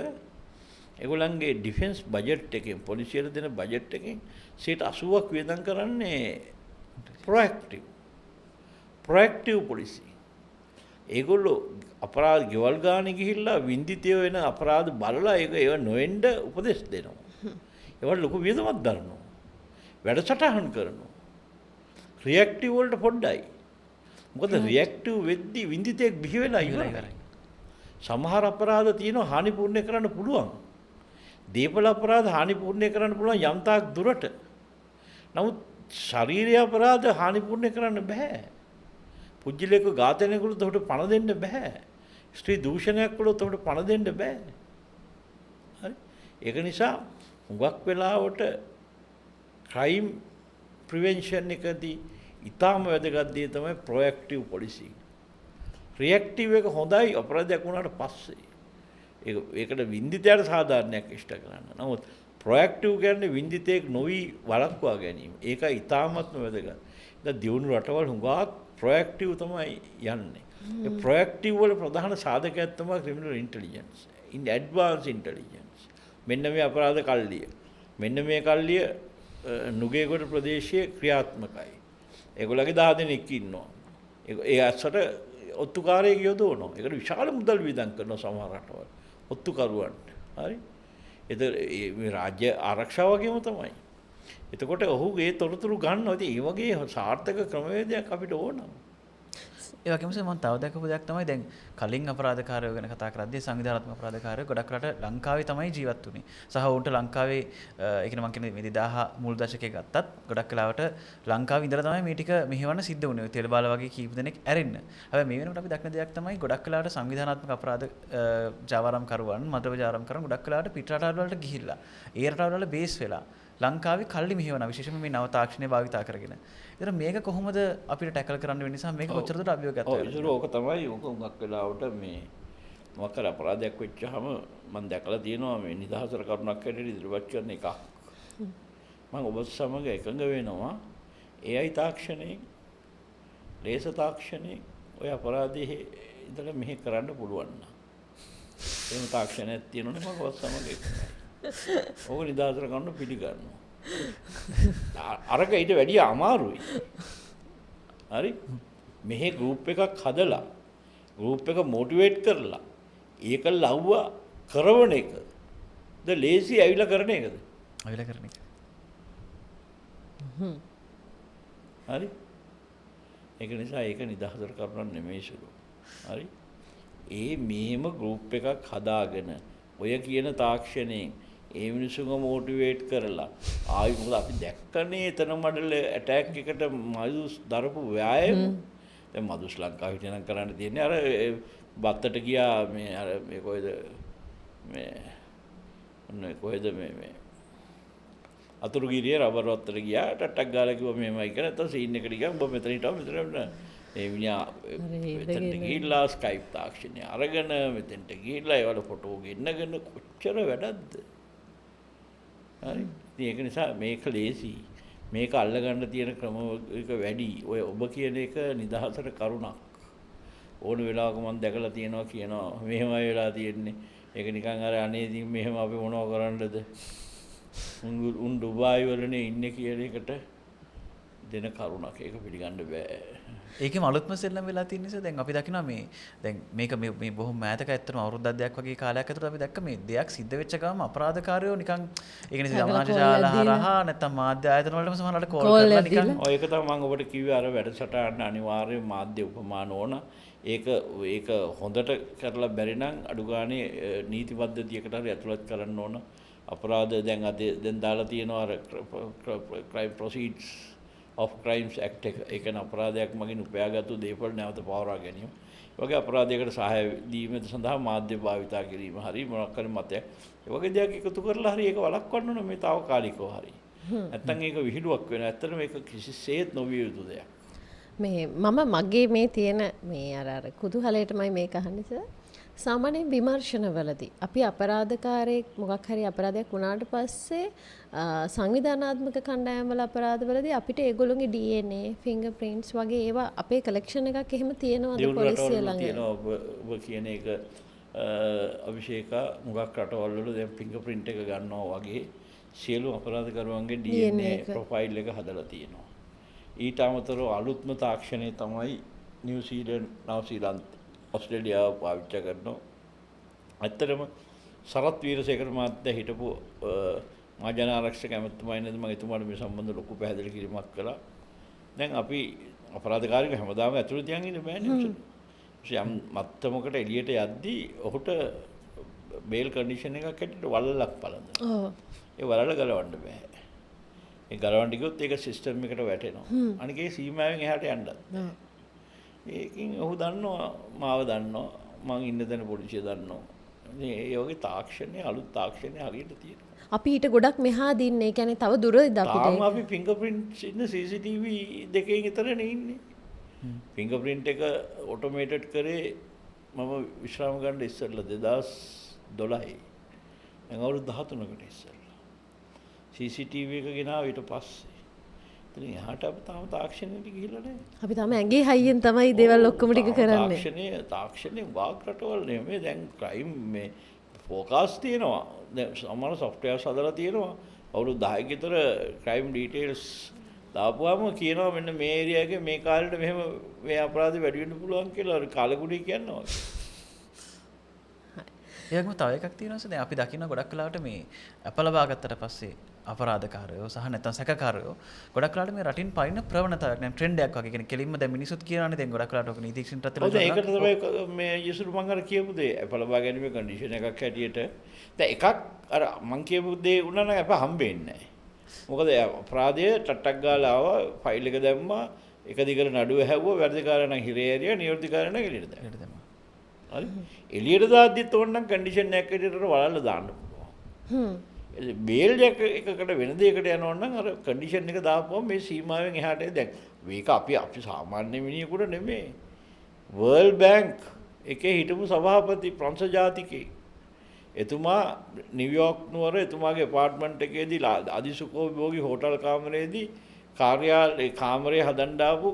ඒගොල්ලන්ගේ ඩිෆෙන්ස් බජට් එකෙන් පොලිසියට දෙන බජට් එකෙන් 80%ක් වියදම් කරන්නේ ප්‍රොඇක්ටිව් පොලිසි. ඒගොල්ලෝ අපරාධ ගෙවල් ගානේ ගිහිල්ලා වින්දිතයෝ වෙන අපරාධ බලලා ඒක ඒව නොවෙන්න උපදෙස් දෙනවා. ඒවට ලොකු වියදමක් දරනවා. වැඩසටහන් කරනවා. රියැක්ටිව් වලට පොඩ්ඩයි. මොකද රියැක්ටිව් වෙද්දි විඳිතෙක් බිහි වෙලා ඉවරයි. සමහර අපරාධ තියෙනවා හානි පූර්ණය කරන්න පුළුවන්. දීපල අපරාධ හානි පූර්ණය කරන්න පුළුවන් යම් තාක් දුරට. නමුත් ශාරීරික අපරාධ හානි පූර්ණය කරන්න බෑ. පුජ්‍යලයක ඝාතනය කළොත් ඔහුට පණ දෙන්න බෑ. ස්ත්‍රී දූෂණයක් කළොත් ඔහුට පණ දෙන්න බෑ. හරි. ඒක නිසා හුඟක් වෙලාවට ක්‍රයිම් ප්‍රිවෙන්ෂන් එකදී ඉතාම වැදගත් දේ තමයි ප්‍රොඇක්ටිව් පොලිසිං. රියැක්ටිව් එක හොඳයි අපරාධයක් වුණාට පස්සේ. ඒකට වින්දිතයට සාධාරණයක් ඉෂ්ට කරන්න. නමුත් ප්‍රොඇක්ටිව් කියන්නේ වින්දිතයෙක් නොවි වළක්වා ගැනීම. ඒකයි ඉතාමත්ම වැදගත්. දැන් දියුණු රටවල් හුඟක් ප්‍රොඇක්ටිව් තමයි යන්නේ. ඒ ප්‍රොඇක්ටිව් වල ප්‍රධාන සාධකයක් තමයි ක්‍රිමිනල් ඉන්ටෙලිජන්ස්. ඉන් ඇඩ්වාන්ස් ඉන්ටෙලිජන්ස්. මෙන්න මේ අපරාධ කල්ලිය. මෙන්න මේ කල්ලිය නුගේගොඩ ප්‍රදේශයේ ක්‍රියාත්මකයි. ඒගොල්ලන්ගේ 10 දෙනෙක් ඉන්නවා. ඒ අස්සට ඔත්තුකාරයෙක් යොදවනවා. ඒකට විශාල මුදල් වියදම් කරනවා සමහර රටවල්. ඔත්තුකරුවන්ට. හරි? ඒතර මේ රාජ්‍ය ආරක්ෂාව වගේම තමයි. එතකොට ඔහු ඒ තොරතුරු ගන්නවා. ඉතින් ඒ වගේ සාර්ථක ක්‍රමවේදයක් අපිට ඕන. ඒ වගේම සර් මම තව දැකපු දෙයක් තමයි දැන් කලින් අපරාධකාරයෝ ගැන කතා කරද්දී සංවිධානාත්මක අපරාධකාරයෝ ගොඩක් රට ලංකාවේ තමයි ජීවත් වුනේ. සහ ඔවුන්ට ලංකාවේ ඒ කියන්නේ මං කියන්නේ මේ 2000 මුල් දශකයේ ගත්තත් ගොඩක් වෙලාවට ලංකාවේ ඉඳලා තමයි මේ ටික මෙහෙවන්න සිද්ධ වුනේ. ඔය තෙල් බාල වගේ කීප දෙනෙක් ඇරෙන්න. හැබැයි මේ වෙනකොට අපි දක්න දෙයක් තමයි ගොඩක් වෙලාවට සංවිධානාත්මක අපරාධ ජාවාරම්කරුවන්, මද්ද්‍රව්‍ය ජාවාරම්කරුවන් ගොඩක් වෙලාවට පිට රටවල් වලට ගිහිල්ලා ඒ රටවල් වල බේස් වෙලා ලංකාවේ කල්ලි මෙහෙවන විශේෂයෙන්ම මේ නව තාක්ෂණය භාවිතා කරගෙන. ඒතර මේක කොහොමද අපිට ටැකල් කරන්න වෙන්නේ නිසා මේක කොච්චර දුරට අභියෝගයක් වෙනවද? ඔව් ඉතින් ඕක තමයි ඕක හුඟක් වෙලාවට මේ මොකක් හරි අපරාධයක් වෙච්චාම මම දැකලා තියෙනවා මේ නිදහසට කරුණක් හැටියට ඉදිරිපත් කරන එකක්. මම ඔබ සමග එකඟ වෙනවා. AI තාක්ෂණයෙන්, ලේසර් තාක්ෂණයෙන් ඔය අපරාධයේ ඉඳලා මෙහෙ කරන්න පුළුවන් නම්. එහෙම තාක්ෂණයක් තියෙනවනේ මම ඔබ සමග එකඟයි. ඕක නිදහසට කරුණ පිළිගන්නවා. අරක ඊට වැඩිය අමාරුයි. හරි? මෙහෙ ගෲප් එකක් හදලා ගෲප් එක මොටිවේට් කරලා ඒක ලව්ව කරවන එක ද ලේසි ඇවිල්ලා කරන එකද? ඇවිල්ලා කරන එක. හරි? ඒක නිසා ඒක නිදහසට කරුණක් නෙමෙයි සුළු. හරි? ඒ මෙහෙම ගෲප් එකක් හදාගෙන ඔය කියන තාක්ෂණයෙන් ඒ මිනිස්සුන්ව මොටිවේට් කරලා ආයි මොකද අපි දැක්කනේ එතන මඩල ඇටැක් එකට මදුස් දරපු ව්‍යායාම. දැන් මදුස් ලංකාවේ හිටියනම් කරන්න තියෙන්නේ අර බත්තට ගියා මේ අර මේ කොහෙද මේ ඔන්න කොහෙද මේ මේ අතුරුගිරිය රබර් වත්තට ගියා ටට්ටක් ගාලා කිව්වා මෙහෙමයි කියලා. නැත්තම් සීන් එකට ගියා උඹ මෙතන හිටව මෙතන මේ මිනිහා මෙතනට ගිහිල්ලා ස්කයිප් තාක්ෂණය අරගෙන මෙතෙන්ට ගිහිල්ලා ඒවල ෆොටෝ ගෙන්නගෙන කොච්චර වැඩක්ද? හරි. ඉතින් ඒක නිසා මේක ලේසි. මේක අල්ලගන්න තියෙන ක්‍රම එක වැඩි. ඔය ඔබ කියන එක නිදහසට කරුණක්. ඕන වෙලාවක මම දැකලා තියෙනවා කියනවා මෙහෙමයි වෙලා තියෙන්නේ. ඒක නිකන් අර අනේ ඉතින් මෙහෙම අපි මොනව කරන්නද? උන් ඩුබායි වලනේ ඉන්නේ කියන එකට දෙන කරුණක්. ඒක පිළිගන්න බෑ. ඒකෙම අලුත්ම සෙල්ලම් වෙලා තියෙන නිසා දැන් අපි දකිනවා මේ දැන් මේක මේ බොහොම මෑතක ඇත්තටම අවුරුද්දක් දෙකක් වගේ කාලයක් ඇතුළත අපි දැක්ක මේ දෙයක් සිද්ධ වෙච්ච ගමන් අපරාධකාරයෝ නිකන් ඒ කියන්නේ සමාජ ජාල හරහා නැත්තම් මාධ්‍ය ආයතන වලටම සමහරවිට කෝල් කරලා නිකන් ඔය ඒක තමයි මම ඔබට කිව්වේ අර වැඩසටහන අනිවාර්යයෙන් මාධ්‍ය උපමාන ඕන. ඒක ඒක හොඳට කරලා බැරි නම් අඩු ගානේ නීති පද්ධතියකට හරි ඇතුළත් කරන්න ඕන. අපරාධ දැන් අද දැන් දාලා තියෙනවා අර crime proceeds of crimes act එක. ඒ කියන්නේ අපරාධයක් මගින් උපයාගත්තු දේපළ නැවත පවරා ගැනීම. ඒ වගේ අපරාධයකට සහාය දීම සඳහා මාධ්‍ය භාවිතා කිරීම හරි මොනක් හරි මතයක්. ඒ වගේ දෙයක් එකතු කරලා හරි ඒක වළක්වන්න ඕන මේ තාවකාලිකව හරි. නැත්තම් ඒක විහිළුවක් වෙනවා. ඇත්තටම ඒක කිසිසේත් නොවිය යුතු දෙයක්. මේ මම මගේ මේ තියෙන මේ අර අර කුතුහලයටමයි මේක අහන්නේ සර්. සාමාන්‍යයෙන් විමර්ශනවලදී අපි අපරාධකාරයෙක් මොකක් හරි අපරාධයක් වුණාට පස්සේ සංවිධානාත්මක කණ්ඩායම් වල අපරාධවලදී අපිට ඒගොල්ලෝගේ DNA finger prints වගේ ඒවා අපේ කලෙක්ෂන් එකක් එහෙම තියෙනවද පොලිසිය ළඟ? තියෙනවා. ඔබ කියන එක අභිෂේක මුගක් රටවල් වල දැන් ෆින්ගර් ප්‍රින්ට් එක ගන්නවා වගේ සියලු අපරාධකරුවන්ගේ DNA profile එක හදලා තියෙනවා. ඊට අමතරව අලුත්ම තාක්ෂණය තමයි නිව්සීලන්ත, නවසීලන්ත, ඔස්ට්‍රේලියාව පාවිච්චි කරනවා. ඇත්තටම සරත් වීරසේකර මහත්තයා හිටපු මහජන ආරක්ෂක ඇමතිතුමා ඉන්නද මම එතුමාට මේ සම්බන්ධ ලොකු පැහැදිලි කිරීමක් කළා. දැන් අපි අපරාධකාරයෙකු හැමදාම ඇතුළේ තියන් ඉන්න බෑනේ. යම් මත්තමකට එළියට යද්දී ඔහුට බේල් කන්ඩිෂන් එකක් හැටියට වලල්ලක් පළඳනවා. ඔව්. ඒ වලල්ල ගලවන්න බෑ. ඒ ගලවන්න ගියොත් ඒක සිස්ටම් එකට වැටෙනවා. අනික ඒ සීමාවෙන් එහාට යන්නත් බෑ. ඒකින් ඔහු දන්නවා, මාව දන්නවා, මං ඉන්න තැන පොලිසිය දන්නවා. ඉතින් ඒ වගේ තාක්ෂණය, අලුත් තාක්ෂණය හරියට තියෙනවා. අපි ඊට ගොඩක් මෙහා දින්නේ. ඒ කියන්නේ තව දුරද අපිට? තාම අපි ෆින්ගර් ප්‍රින්ට්ස් ඉන්න CCTV දෙකෙන් විතරනේ ඉන්නේ. ෆින්ගර් ප්‍රින්ට් එක ඔටෝමේටඩ් කරේ මම විශ්‍රාම ගන්න ඉස්සෙල්ලා 2012. දැන් අවුරුදු 13කට ඉස්සෙල්ලා. CCTV එක ගෙනාව ඊට පස්සේ. ඉතින් එහාට අපි තාම තාක්ෂණයට ගිහිල්ලා නැහැ. අපි තාම ඇඟේ හයියෙන් තමයි දේවල් ඔක්කොම ටික කරන්නේ. තාක්ෂණය වාග් රටවල් නෙමෙයි දැන් ක්‍රයිම් මේ ෆෝකාස්ට් තියෙනවා. දැන් සමහර සොෆ්ට්වෙයාර්ස් හදලා තියෙනවා. අවුරුදු 10ක විතර ක්‍රයිම් ඩීටේල්ස් දාපුවාම කියනවා මෙන්න මේ ඒරියා එකේ මේ කාලෙට මෙහෙම මේ අපරාධ වැඩි වෙන්න පුළුවන් කියලා අර කාලගුණي කියනවා. ඒ වගේම තව එකක් තියෙනවා සර්. දැන් අපි දකින්න ගොඩක් වෙලාවට මේ අප ලබා ගත්තට පස්සේ අපරාධකාරයෝ සහ නැත්නම් සැකකාරයෝ ගොඩක් වෙලාවට මේ රටින් පයින්න ප්‍රවණතාවයක් නෑ ට්‍රෙන්ඩ් එකක් වගේ. කියන්නේ කෙලින්ම දැන් මිනිස්සුත් කියනවානේ දැන් ගොඩක් වෙලාවට ඔක නීතිඥයින්ටත් ඔව් දැන් ඒකට තමයි මේ යසුරු මං අර කියපු දේ අප ලබා ගැනීමේ කන්ඩිෂන් එකක් හැටියට දැන් එකක් අර මං කියපු දේ වුණා නම් අප හම්බෙන්නේ නෑ. මොකද අපරාධය ටට්ටක් ගාලා ආවා, ෆයිල් එක දැම්මා, එක දිගට නඩුව හැව්වා, වැරදිකාරයා නම් හිරේ ඇරියා, නිවැරදිකාරයා නම් එළියට දැම්මා. එළියට දැම්මා. හරි. එළියට දාද්දිත් ඕන නම් කන්ඩිෂන් එකක් හැටියට අර වලල්ල දාන්න පුළුවන්. බේල් එකකට වෙන දෙයකට යනවා නම් අර කන්ඩිෂන් එක දාපුවම මේ සීමාවෙන් එහාට දැන් මේක අපි සාමාන්‍ය මිනිහෙකුට නෙමෙයි. වර්ල්ඩ් බැංක් එකේ හිටපු සභාපති ප්‍රංශ ජාතිකයෙක්. එතුමා නිව්යෝර්ක් නුවර එතුමාගේ ඇපාර්ට්මන්ට් එකේදී අධිසුඛෝපභෝගී හෝටල් කාමරයේදී කාර්යාලයේ කාමරය හදන්න ආපු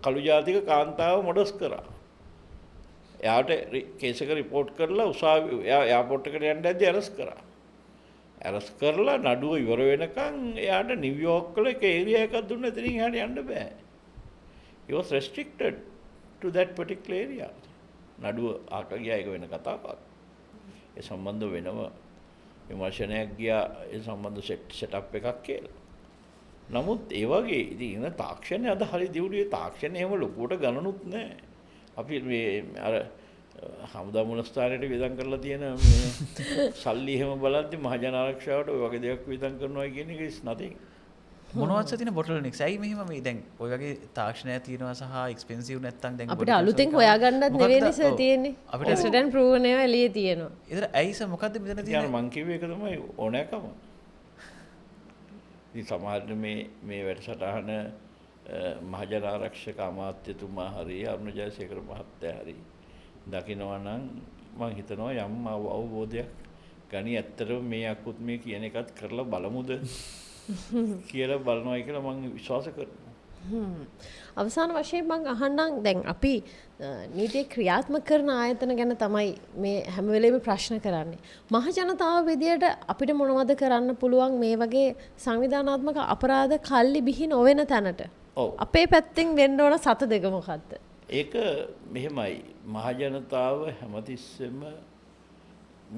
කළු ජාතික කාන්තාව මොඩස් කරා. එයාට කේස් එක රිපෝට් කරලා උසාවි එයා එයාපෝට් එකට යන්න යද්දී ඇරස් කරා. ඇරස් කරලා නඩුව ඉවර වෙනකන් එයාට නිව්යෝර්ක් වල එක ඒරියා එකක් දුන්න, එතනින් එහාට යන්න බෑ. He was restricted to that particular area. නඩුව ආක ගියා, ඒක වෙන කතාවක්. ඒ සම්බන්ධ වෙනම විමර්ශනයක් ගියා, ඒ සම්බන්ධ සෙටප් එකක් කියලා. නමුත් ඒ වගේ ඉතින් ඉන්න තාක්ෂණය අද හරි දියුණුවේ තාක්ෂණය එහෙම ලොකුවට ගණනුත් නෑ. අපි මේ අර හමුදා මූලස්ථානයට වියදම් කරලා තියෙන මේ සල්ලි එහෙම බලද්දි මහජන ආරක්ෂාවට ඔය වගේ දෙයක් වියදම් කරනවා කියන එක is nothing. මොනවද තියෙන බොටල්නෙක්ස්? ඇයි මෙහෙම මේ දැන් ඔය වගේ තාක්ෂණයක් තියෙනවා සහ එක්ස්පෙන්සිව් නැත්තම් දැන් අපිට අලුතෙන් හොයාගන්නත් නෙවෙයිනේ සර් තියෙන්නේ. අපිට ටෙස්ටඩ් ඇන්ඩ් ප්‍රූවන් ඒවා එළියේ තියෙනවා. ඒතර ඇයි සර් මොකද්ද මෙතන තියෙන්නේ? මං කිව්වේ ඒක තමයි ඕනෑකම. ඉතින් සමහරවිට මේ වැඩසටහන මහජන ආරක්ෂක අමාත්‍යතුමා හරි අරුණ ජයසේකර මහත්තයා හරි දකිනවා නම් මං හිතනවා යම් අවබෝධයක් ගනි. ඇත්තටම මේ අකුත් මේ කියන එකත් කරලා බලමුද කියලා බලනවායි කියලා මං විශ්වාස කරනවා. අවසාන වශයෙන් මං අහන්නම්, දැන් අපි නීතිය ක්‍රියාත්මක කරන ආයතන ගැන තමයි මේ හැම වෙලේම ප්‍රශ්න කරන්නේ. මහ ජනතාව විදියට අපිට මොනවද කරන්න පුළුවන් මේ වගේ සංවිධානාත්මක අපරාධ කල්ලි බිහි නොවන තැනට? ඔව්. අපේ පැත්තෙන් වෙන්න ඕන සත දෙක මොකද්ද? ඒක මෙහෙමයි, මහ ජනතාව හැමතිස්සෙම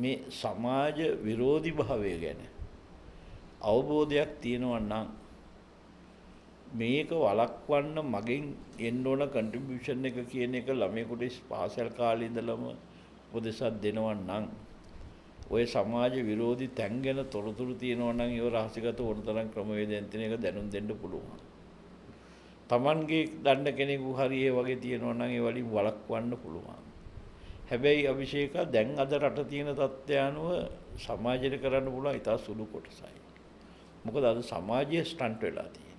මේ සමාජ විරෝධී භාවය ගැන අවබෝධයක් තියෙනවා නම් මේක වළක්වන්න මගෙන් එන්න ඕන කන්ට්‍රිබියුෂන් එක කියන එක ළමයෙකුට පාසල් කාලේ ඉඳලම උපදෙසක් දෙනවා නම්, ඔය සමාජ විරෝධී තැන් ගැන තොරතුරු තියෙනවා නම් ඒව රහසිගත ඕන තරම් ක්‍රමවේදයන් තියෙන එක දැනුම් දෙන්න පුළුවන්. Tamanගේ දන්න කෙනෙකු හරි ඒ වගේ තියෙනවා නම් ඒ වලින් වළක්වන්න පුළුවන්. හැබැයි අභිෂේක, දැන් අද රට තියෙන තත්ත්වය අනුව සමාජයට කරන්න පුළුවන් ඉතා සුළු කොටසයි. මොකද අද සමාජය ස්ටන්ට් වෙලා තියෙන්නේ.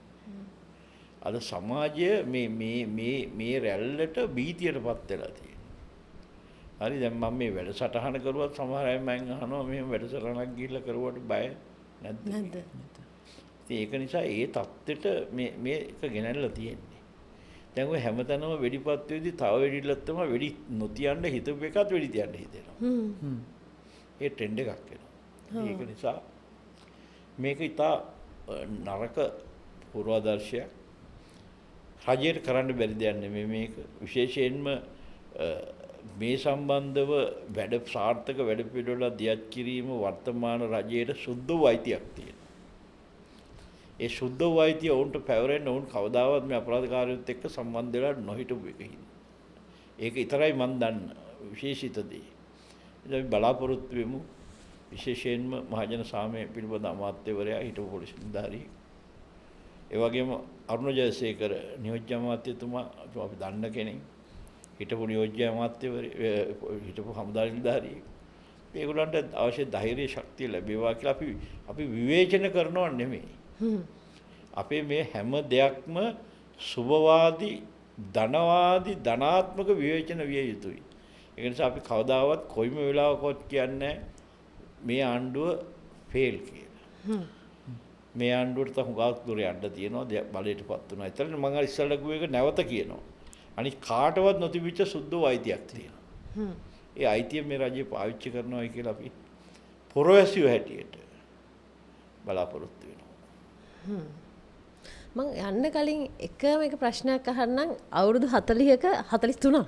අද සමාජය මේ මේ මේ මේ රැල්ලට භීතියටපත් වෙලා තියෙන්නේ. හරි, දැන් මම මේ වැඩසටහන කරුවත් සමහර අය මෙන් අහනවා මෙහෙම වැඩසටහනක් ගිහිල්ලා කරුවට බය නැද්ද? නැද්ද? ඉතින් ඒක නිසා ඒ තත්ත්වෙට මේ මේක ගෙනල්ලා තියෙන්නේ. දැන් ඔය හැමතැනම වෙඩිපත් වෙද්දි තව වෙඩිල්ලක් තමයි වෙඩි නොතියන්න හිතපු එකත් වෙඩි තියන්න හිතෙනවා. ඒ ට්‍රෙන්ඩ් එකක් එනවා. ඒක නිසා මේක ඉතා නරක පූර්වාදර්ශයක්. රජයට කරන්න බැරි දෙයක් නෙමෙයි මේක. විශේෂයෙන්ම මේ සම්බන්ධව වැඩ සාර්ථක වැඩ පිළිවෙලක් දියත් කිරීම වර්තමාන රජයට සුද්ධ වූ අයිතියක් තියෙනවා. ඒ සුද්ධ වූ අයිතිය ඔවුන්ට පැවරෙන්න ඔවුන් කවදාවත් මේ අපරාධකාරයොත් එක්ක සම්බන්ධ වෙලා නොහිටපු එක හින්දා. ඒක විතරයි මන් දන්න විශේෂිත දේ. ඉතින් අපි බලාපොරොත්තු වෙමු විශේෂයෙන්ම මහජන සාමය පිළිබඳ අමාත්‍යවරයා හිටපු පොලිස් නිලධාරියෙක්. ඒ වගේම අරුණ ජයසේකර නියෝජ්‍ය අමාත්‍යතුමා අපි දන්න කෙනෙක්. හිටපු නියෝජ්‍ය අමාත්‍යවරයා හිටපු හමුදා නිලධාරියෙක්. ඒගොල්ලන්ට අවශ්‍ය ධෛර්ය ශක්තිය ලැබේවා කියලා අපි විවේචන කරනව නෙමෙයි. අපේ මේ හැම දෙයක්ම සුභවාදී ධනවාදී ධනාත්මක විවේචන විය යුතුයි. ඒ නිසා අපි කවදාවත් කොයිම වෙලාවකවත් කියන්නේ මේ ආණ්ඩුව ෆේල් කියලා. මේ ආණ්ඩුවට තව හුඟක් දුර යන්න තියෙනවා බලයටපත් වුණා. ඒතර මම අර ඉස්සෙල්ලා කිව්ව එක නැවත කියනවා. අනිත් කාටවත් නොතිබිච්ච සුද්ධ අයිතියක් තියෙනවා. ඒ අයිතිය මේ රජය පාවිච්චි කරනවා කියලා අපි පොරවැසියෝ හැටියට බලාපොරොත්තු වෙනවා. මං යන්න කලින් එකම එක ප්‍රශ්නයක් අහන්නම්. අවුරුදු 40ක 43ක්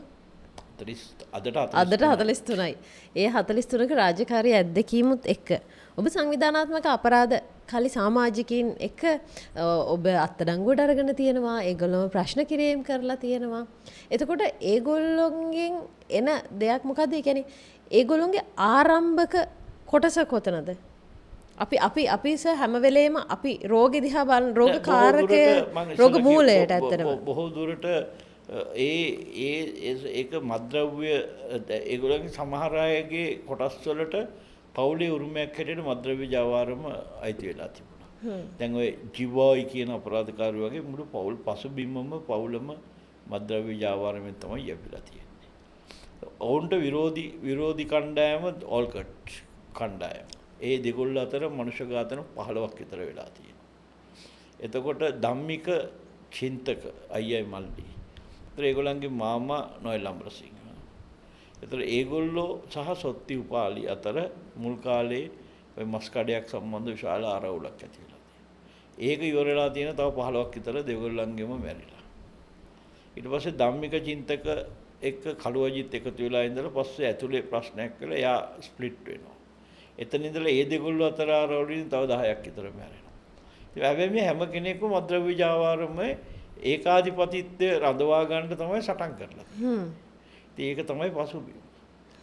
අදට 43යි. ඒ 43ක රාජකාරී අත්දැකීමුත් එක්ක ඔබ සංවිධානාත්මක අපරාධ කලි සමාජිකයින් එක්ක ඔබ අත්අඩංගුවට අරගෙන තියෙනවා. ඒගොල්ලොම ප්‍රශ්න කිරීම කරලා තියෙනවා. එතකොට ඒගොල්ලොන්ගෙන් එන දෙයක් මොකද්ද? ඒ කියන්නේ ඒගොල්ලොන්ගේ ආරම්භක කොටස කොතනද? අපි අපි අපි හැම වෙලේම අපි රෝගෙ දිහා බලන රෝග කාරකය රෝග මූලයට ඇත්තටම බොහෝ දුරට ඒ ඒ ඒක මත්ද්‍රව්‍ය ඒගොල්ලන්ගේ සමහර අයගේ කොටස් වලට පවුලේ උරුමයක් හැටියට මත්ද්‍රව්‍ය ජාවාරම අයිති වෙලා තිබුණා. දැන් ඔය ජිවායි කියන අපරාධකාරයෝ වගේ මුළු පවුල් පසුබිමම පවුලම මත්ද්‍රව්‍ය ජාවාරමෙන් තමයි යැපිලා තියෙන්නේ. ඔවුන්ට විරෝධී කණ්ඩායම ඕල්කට් කණ්ඩායම. ඒ දෙගොල්ල අතර මනුෂ්‍ය ඝාතන 15ක් විතර වෙලා තියෙනවා. එතකොට ධම්මික චින්තක අයියයි මල්ලි. ඒතර ඒගොල්ලන්ගේ මාමා නොයල් අමරසිංහ. ඒතර ඒගොල්ලෝ සහ සොත්ති උපාලි අතර මුල් කාලේ ඔය මස් කඩයක් සම්බන්ධ විශාල ආරවුලක් ඇති වෙලා තියෙනවා. ඒක ඉවර වෙලා තියෙන තව 15ක් විතර දෙගොල්ලන්ගෙම මැරිලා. ඊට පස්සේ ධම්මික චින්තක එක්ක කළුවජිත් එකතු වෙලා ඉඳලා පස්සේ ඇතුලේ ප්‍රශ්නයක් වෙලා එයා ස්ප්ලිට් වෙනවා. එතන ඉඳලා ඒ දෙගොල්ලෝ අතර ආරවුලින් තව 10ක් විතර මැරෙනවා. ඉතින් හැබැයි මේ හැම කෙනෙකුම මත්ද්‍රව්‍ය ජාවාරමේ ඒකාධිපතිත්වය රඳවා ගන්න තමයි සටන් කරලා තියෙන්නේ. ඉතින් ඒක තමයි පසුබිම.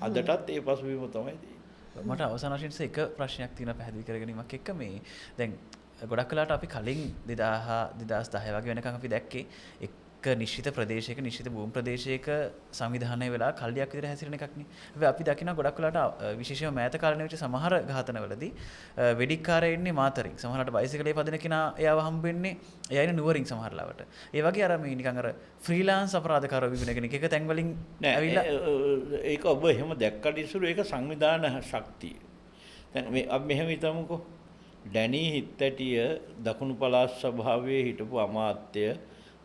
අදටත් ඒ පසුබිම තමයි තියෙන්නේ. මට අවසාන වශයෙන් එක ප්‍රශ්නයක් තියෙනවා පැහැදිලි කර ගැනීමක් එක්ක. මේ දැන් ගොඩක් වෙලාවට අපි කලින් 2000 2010 වගේ වෙනකන් අපි දැක්කේ එක නිශ්චිත ප්‍රදේශයක නිශ්චිත භූමි ප්‍රදේශයක සංවිධානය වෙලා කල්ලියක් විතර හැසිරෙන එකක් නේ. හැබැයි අපි දකිනවා ගොඩක් වෙලාවට විශේෂයෙන්ම මෑත කාලේ වෙච්ච සමහර ඝාතනවලදී වෙඩික්කාරය ඉන්නේ මාතරින්. සමහරවිට බයිසිකලේ පදින කෙනා එයාව හම්බ වෙන්නේ එයා ඉන්නේ නුවරින් සමහර ලාවට. ඒ වගේ අර මේ නිකන් අර ෆ්‍රීලාන්ස් අපරාධකාරයෝ විවිධ කෙනෙක් එක තැන් වලින් ඇවිල්ලා ඒක ඔබ එහෙම දැක්කට ඉස්සර ඒක සංවිධාන ශක්තිය. දැන් මේ අපි මෙහෙම හිතමුකෝ. ඩැනි හිත්තැටිය දකුණු පළාත් සභාවේ හිටපු අමාත්‍ය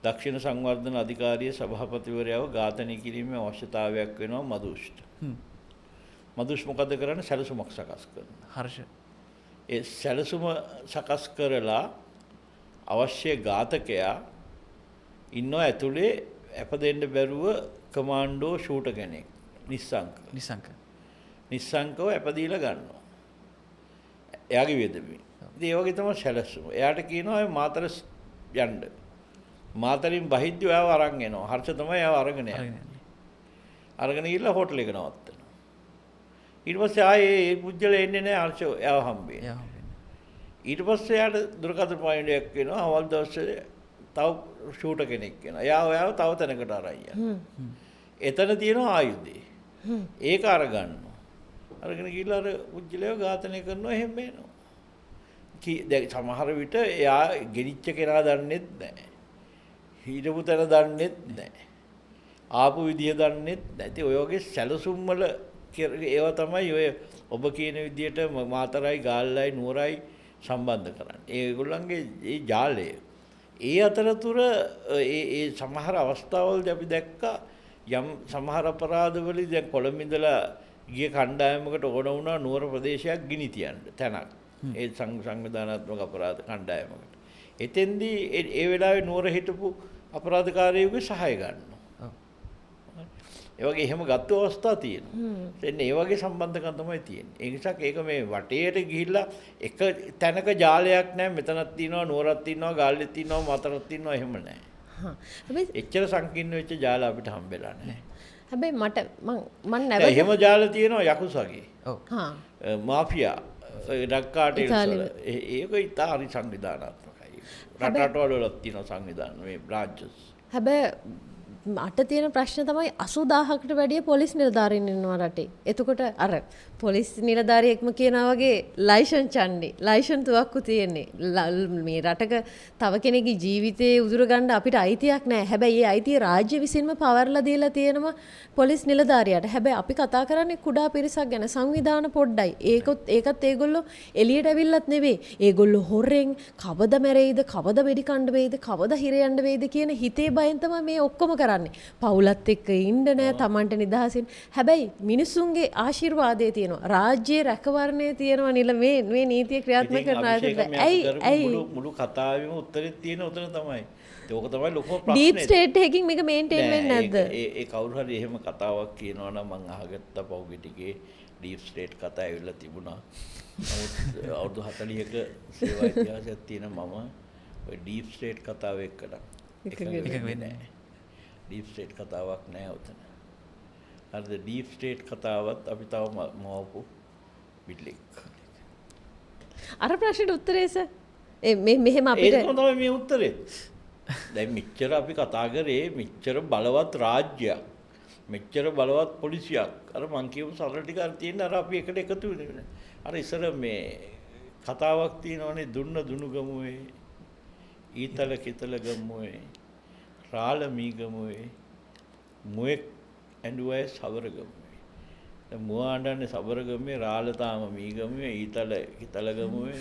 දක්ෂිණ සංවර්ධන අධිකාරියේ සභාපතිවරයාව ඝාතනය කිරීමේ අවශ්‍යතාවයක් වෙනවා මදුෂ්ට. මදුෂ් මොකද කරන්නේ? සැලසුමක් සකස් කරනවා. හර්ෂ. ඒ සැලසුම සකස් කරලා අවශ්‍ය ඝාතකයා ඉන්නවා ඇතුලේ අප දෙන්න බැරුව කමාන්ඩෝ ෂූටර් කෙනෙක්. නිස්සංක. නිස්සංකව අප දීලා ගන්නවා. එයාගේ වියදමින්. ඉතින් ඒ වගේ තමයි සැලසුම. එයාට කියනවා ඔය මාතර යන්න. මාතරින් බහිද්දි ඔයාව අරන් එනවා. හර්ෂ තමයි එයාව අරගෙන යන්නේ. අරගෙන ගිහලා හෝටල් එක නවත්තනවා. ඊට පස්සේ ආයේ ඒ පුජ්‍යල එන්නේ නැහැ හර්ෂ එයාව හම්බෙන්නේ. ඊට පස්සේ එයාට දුරකථන පණිවිඩයක් එනවා. අවල් දවසේ තව ෂූටර් කෙනෙක් එනවා. එයා ඔයාව තව තැනකට අරන් යනවා. එතන තියෙනවා ආයුධය. ඒක අරගන්නවා. අරගෙන ගිහලා අර පුජ්‍යලයව ඝාතනය කරනවා. එහෙම එනවා. දැන් සමහර විට එයා ගෙනිච්ච කෙනා දන්නේත් නැහැ. හිටපු තැන දන්නෙත් නැහැ. ආපු විදිය දන්නෙත් නැහැ. ඉතින් ඔය වගේ සැලසුම් වල ඒවා තමයි ඔය ඔබ කියන විදියට මාතරයි ගාල්ලයි නුවරයි සම්බන්ධ කරන්නේ. ඒගොල්ලන්ගේ ඒ ජාලය. ඒ අතරතුර ඒ ඒ සමහර අවස්ථාවලදී අපි දැක්කා යම් සමහර අපරාධවලදී දැන් කොළඹ ඉඳලා ගිය කණ්ඩායමකට ඕන වුණා නුවර ප්‍රදේශයක් ගිනි තියන්න තැනක්. ඒ සංවිධානාත්මක අපරාධ කණ්ඩායමකට. එතෙන්දී ඒ වෙලාවේ නුවර හිටපු අපරාධකාරයෙකුගේ සහාය ගන්නවා. ඒ වගේ එහෙම ගත්ත අවස්ථා තියෙනවා. එන්නේ ඒ වගේ සම්බන්ධකම් තමයි තියෙන්නේ. ඒ නිසා ඒක මේ වටේට ගිහිල්ලා එක තැනක ජාලයක් නෑ. මෙතනක් තියෙනවා, නුවරක් තියෙනවා, ගාල්ලෙත් තියෙනවා, මාතරක් තියෙනවා එහෙම නෑ. හැබැයි එච්චර සංකීර්ණ වෙච්ච ජාල අපිට හම්බෙලා නෑ. හැබැයි මට මං නැවත එහෙම ජාල තියෙනවා යකුසගේ. ඔව්. හා මාෆියා ඩ්‍රග් කාටෙල්ස් වල ඒක ඉතා හරි සංවිධානාත්මකයි. රට රටවල් වලත් තියෙනවා සංවිධාන මේ බ්‍රාන්චස්. හැබැයි මට තියෙන ප්‍රශ්න තමයි 80000කට වැඩිය පොලිස් නිලධාරීන් ඉන්නවා රටේ. එතකොට අර පොලිස් නිලධාරියෙක්ම කියනා වගේ ලයිසන් චණ්ඩි, ලයිසන් තුවක්කු තියෙන්නේ. මේ රටක තව කෙනෙක්ගේ ජීවිතේ උදුර ගන්න අපිට අයිතියක් නැහැ. හැබැයි ඒ අයිතිය රාජ්‍ය විසින්ම පවර්ලා දීලා තියෙනවා පොලිස් නිලධාරියාට. හැබැයි අපි කතා කරන්නේ කුඩා පිරිසක් ගැන, සංවිධාන පොඩ්ඩයි. ඒකත් ඒගොල්ලෝ එළියට ඇවිල්ලත් නෙවෙයි. ඒගොල්ලෝ හොරෙන් කවද මැරෙයිද, කවද වෙඩි කණ්ඩ වෙයිද, කවද හිර යන්න වෙයිද කියන හිතේ බයෙන් තමයි මේ ඔක්කොම කරන්නේ. පවුලත් එක්ක ඉන්න නෑ, Tamanට නිදහසින්. හැබැයි මිනිසුන්ගේ ආශිර්වාදය තියෙනවා, රාජ්‍යයේ රැකවරණය තියෙනවා නිල මේ මේ නීතිය ක්‍රියාත්මක කරන අයට. ඇයි ඇයි මුළු කතාවෙම උත්තරේ තියෙන උතන තමයි. ඒක තමයි ලොකුම ප්‍රශ්නේ. ඩීප් ස්ටේට් එකකින් මේක මේන්ටේන් වෙන්නේ නැද්ද? ඒ කවුරු හරි එහෙම කතාවක් කියනවා නම් මං අහගත්තා පහුගිය ටිකේ ඩීප් ස්ටේට් කතා ඇවිල්ලා තිබුණා. නමුත් අවුරුදු 40ක සේවා ඉතිහාසයක් තියෙන මම ඔය ඩීප් ස්ටේට් කතාව එක්කනම් එකඟ වෙන්නේ නෑ. ඩීප් ස්ටේට් කතාවක් නෑ උතන. හරිද? ඩීප් ස්ටේට් කතාවත් අපි තව මවපු බිල්ලෙක්. අර ප්‍රශ්නෙට උත්තරේ සර්. ඒ මේ මෙහෙම අපිට ඒක තමයි මේ උත්තරේ. දැන් මෙච්චර අපි කතා කරේ මෙච්චර බලවත් රාජ්‍යයක්, මෙච්චර බලවත් පොලිසියක්. අර මං කියපු සරල ටික අර තියෙන අර අපි එකට එකතු වෙන්නේ. අර ඉස්සර මේ කතාවක් තියෙනවනේ, දුන්න දුනු ගමුවේ, ඊතල කිතල ගමුවේ, රාළ මීගමුවේ, මුවෙක් ඇඬුවයි සබරගමුවේ. දැන් මුවා අඬන්නේ සබරගමුවේ, රාළ තාම මීගමුවේ, ඊතල කිතල ගමුවේ.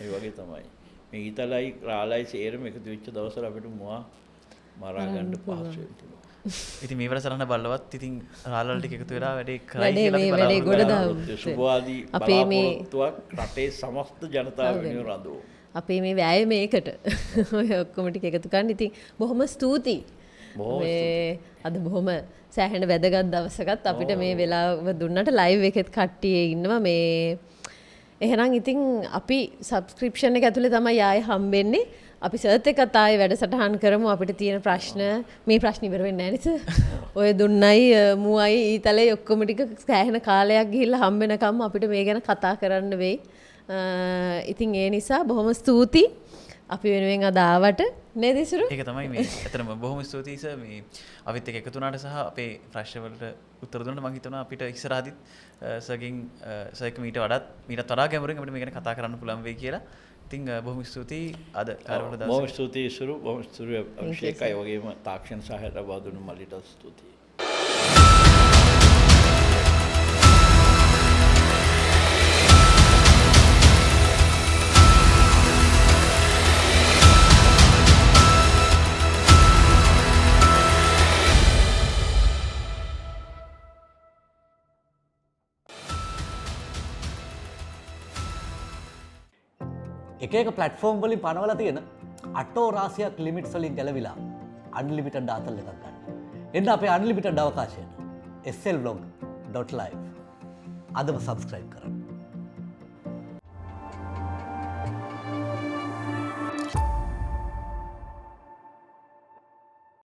ඒ වගේ තමයි. මේ ඊතලයි රාළයි සේරම එකතු වෙච්ච දවසට අපිට මුවා මරා ගන්න පහසු වෙන්න පුළුවන්. ඉතින් මේ වැඩසටහන බලවත් ඉතින් රාළ වල ටික එකතු වෙලා වැඩේ කරයි කියලා අපි වැඩේ ගොඩ දාමු. සුභවාදී බලාපොරොත්තුවක් රටේ සමස්ත ජනතාව වෙනුවෙන් රඳවමු. අපේ මේ වෑයම ඒකට. ඔය ඔක්කොම ටික එකතු කරන්න. ඉතින් බොහොම ස්තුතියි. මේ අද බොහොම සෑහෙන වැදගත් දවසකත් අපිට මේ වෙලාව දුන්නට ලයිව් එකෙත් කට්ටිය ඉන්නවා. මේ එහෙනම් ඉතින් අපි සබ්ස්ක්‍රිප්ෂන් එක ඇතුලේ තමයි ආයේ හම්බෙන්නේ. අපි සර්ත් එක්කත් ආයේ වැඩසටහන් කරමු. අපිට තියෙන ප්‍රශ්න මේ ප්‍රශ්න ඉවර වෙන්නේ නැහැ නේද? ඔය දුන්නයි මුවයි ඊතලයි ඔක්කොම ටික සෑහෙන කාලයක් ගිහිල්ලා හම්බ වෙනකම් අපිට මේ ගැන කතා කරන්න වෙයි. ඉතින් ඒ නිසා බොහොම ස්තුතියි අපි වෙනුවෙන් අද ආවට නේද ඉසුරු? ඒක තමයි මේ ඇත්තටම බොහොම ස්තුතියි සර් මේ අපිත් එක්ක එකතු වුණාට සහ අපේ ප්‍රශ්න වලට උත්තර දුන්නාට. මම හිතනවා අපිට ඉස්සරහදීත් සර්ගෙන් සර් එක්ක මීටත් වඩා ගැඹුරින් අපිට මේ ගැන කතා කරන්න පුළුවන් වෙයි කියලා. ඉතින් බොහොම ස්තුතියි අද කාර්යවල දවසේ. බොහොම ස්තුතියි ඉසුරු, බොහොම ස්තුතියි අභිෂේකයි, වගේම තාක්ෂණ සහාය ලබා දුන්නු මල්ලිට ස්තුතියි. එක එක ප්ලැට්ෆෝම් වලින් පනවලා තියෙන අටෝ රාශියක් ලිමිට්ස් වලින් ගැලවිලා අන්ලිමිටඩ් ආතල් එකක් ගන්න. එන්න අපේ අන්ලිමිටඩ් අවකාශයට slvlog.live. අදම සබ්ස්ක්‍රයිබ් කරන්න.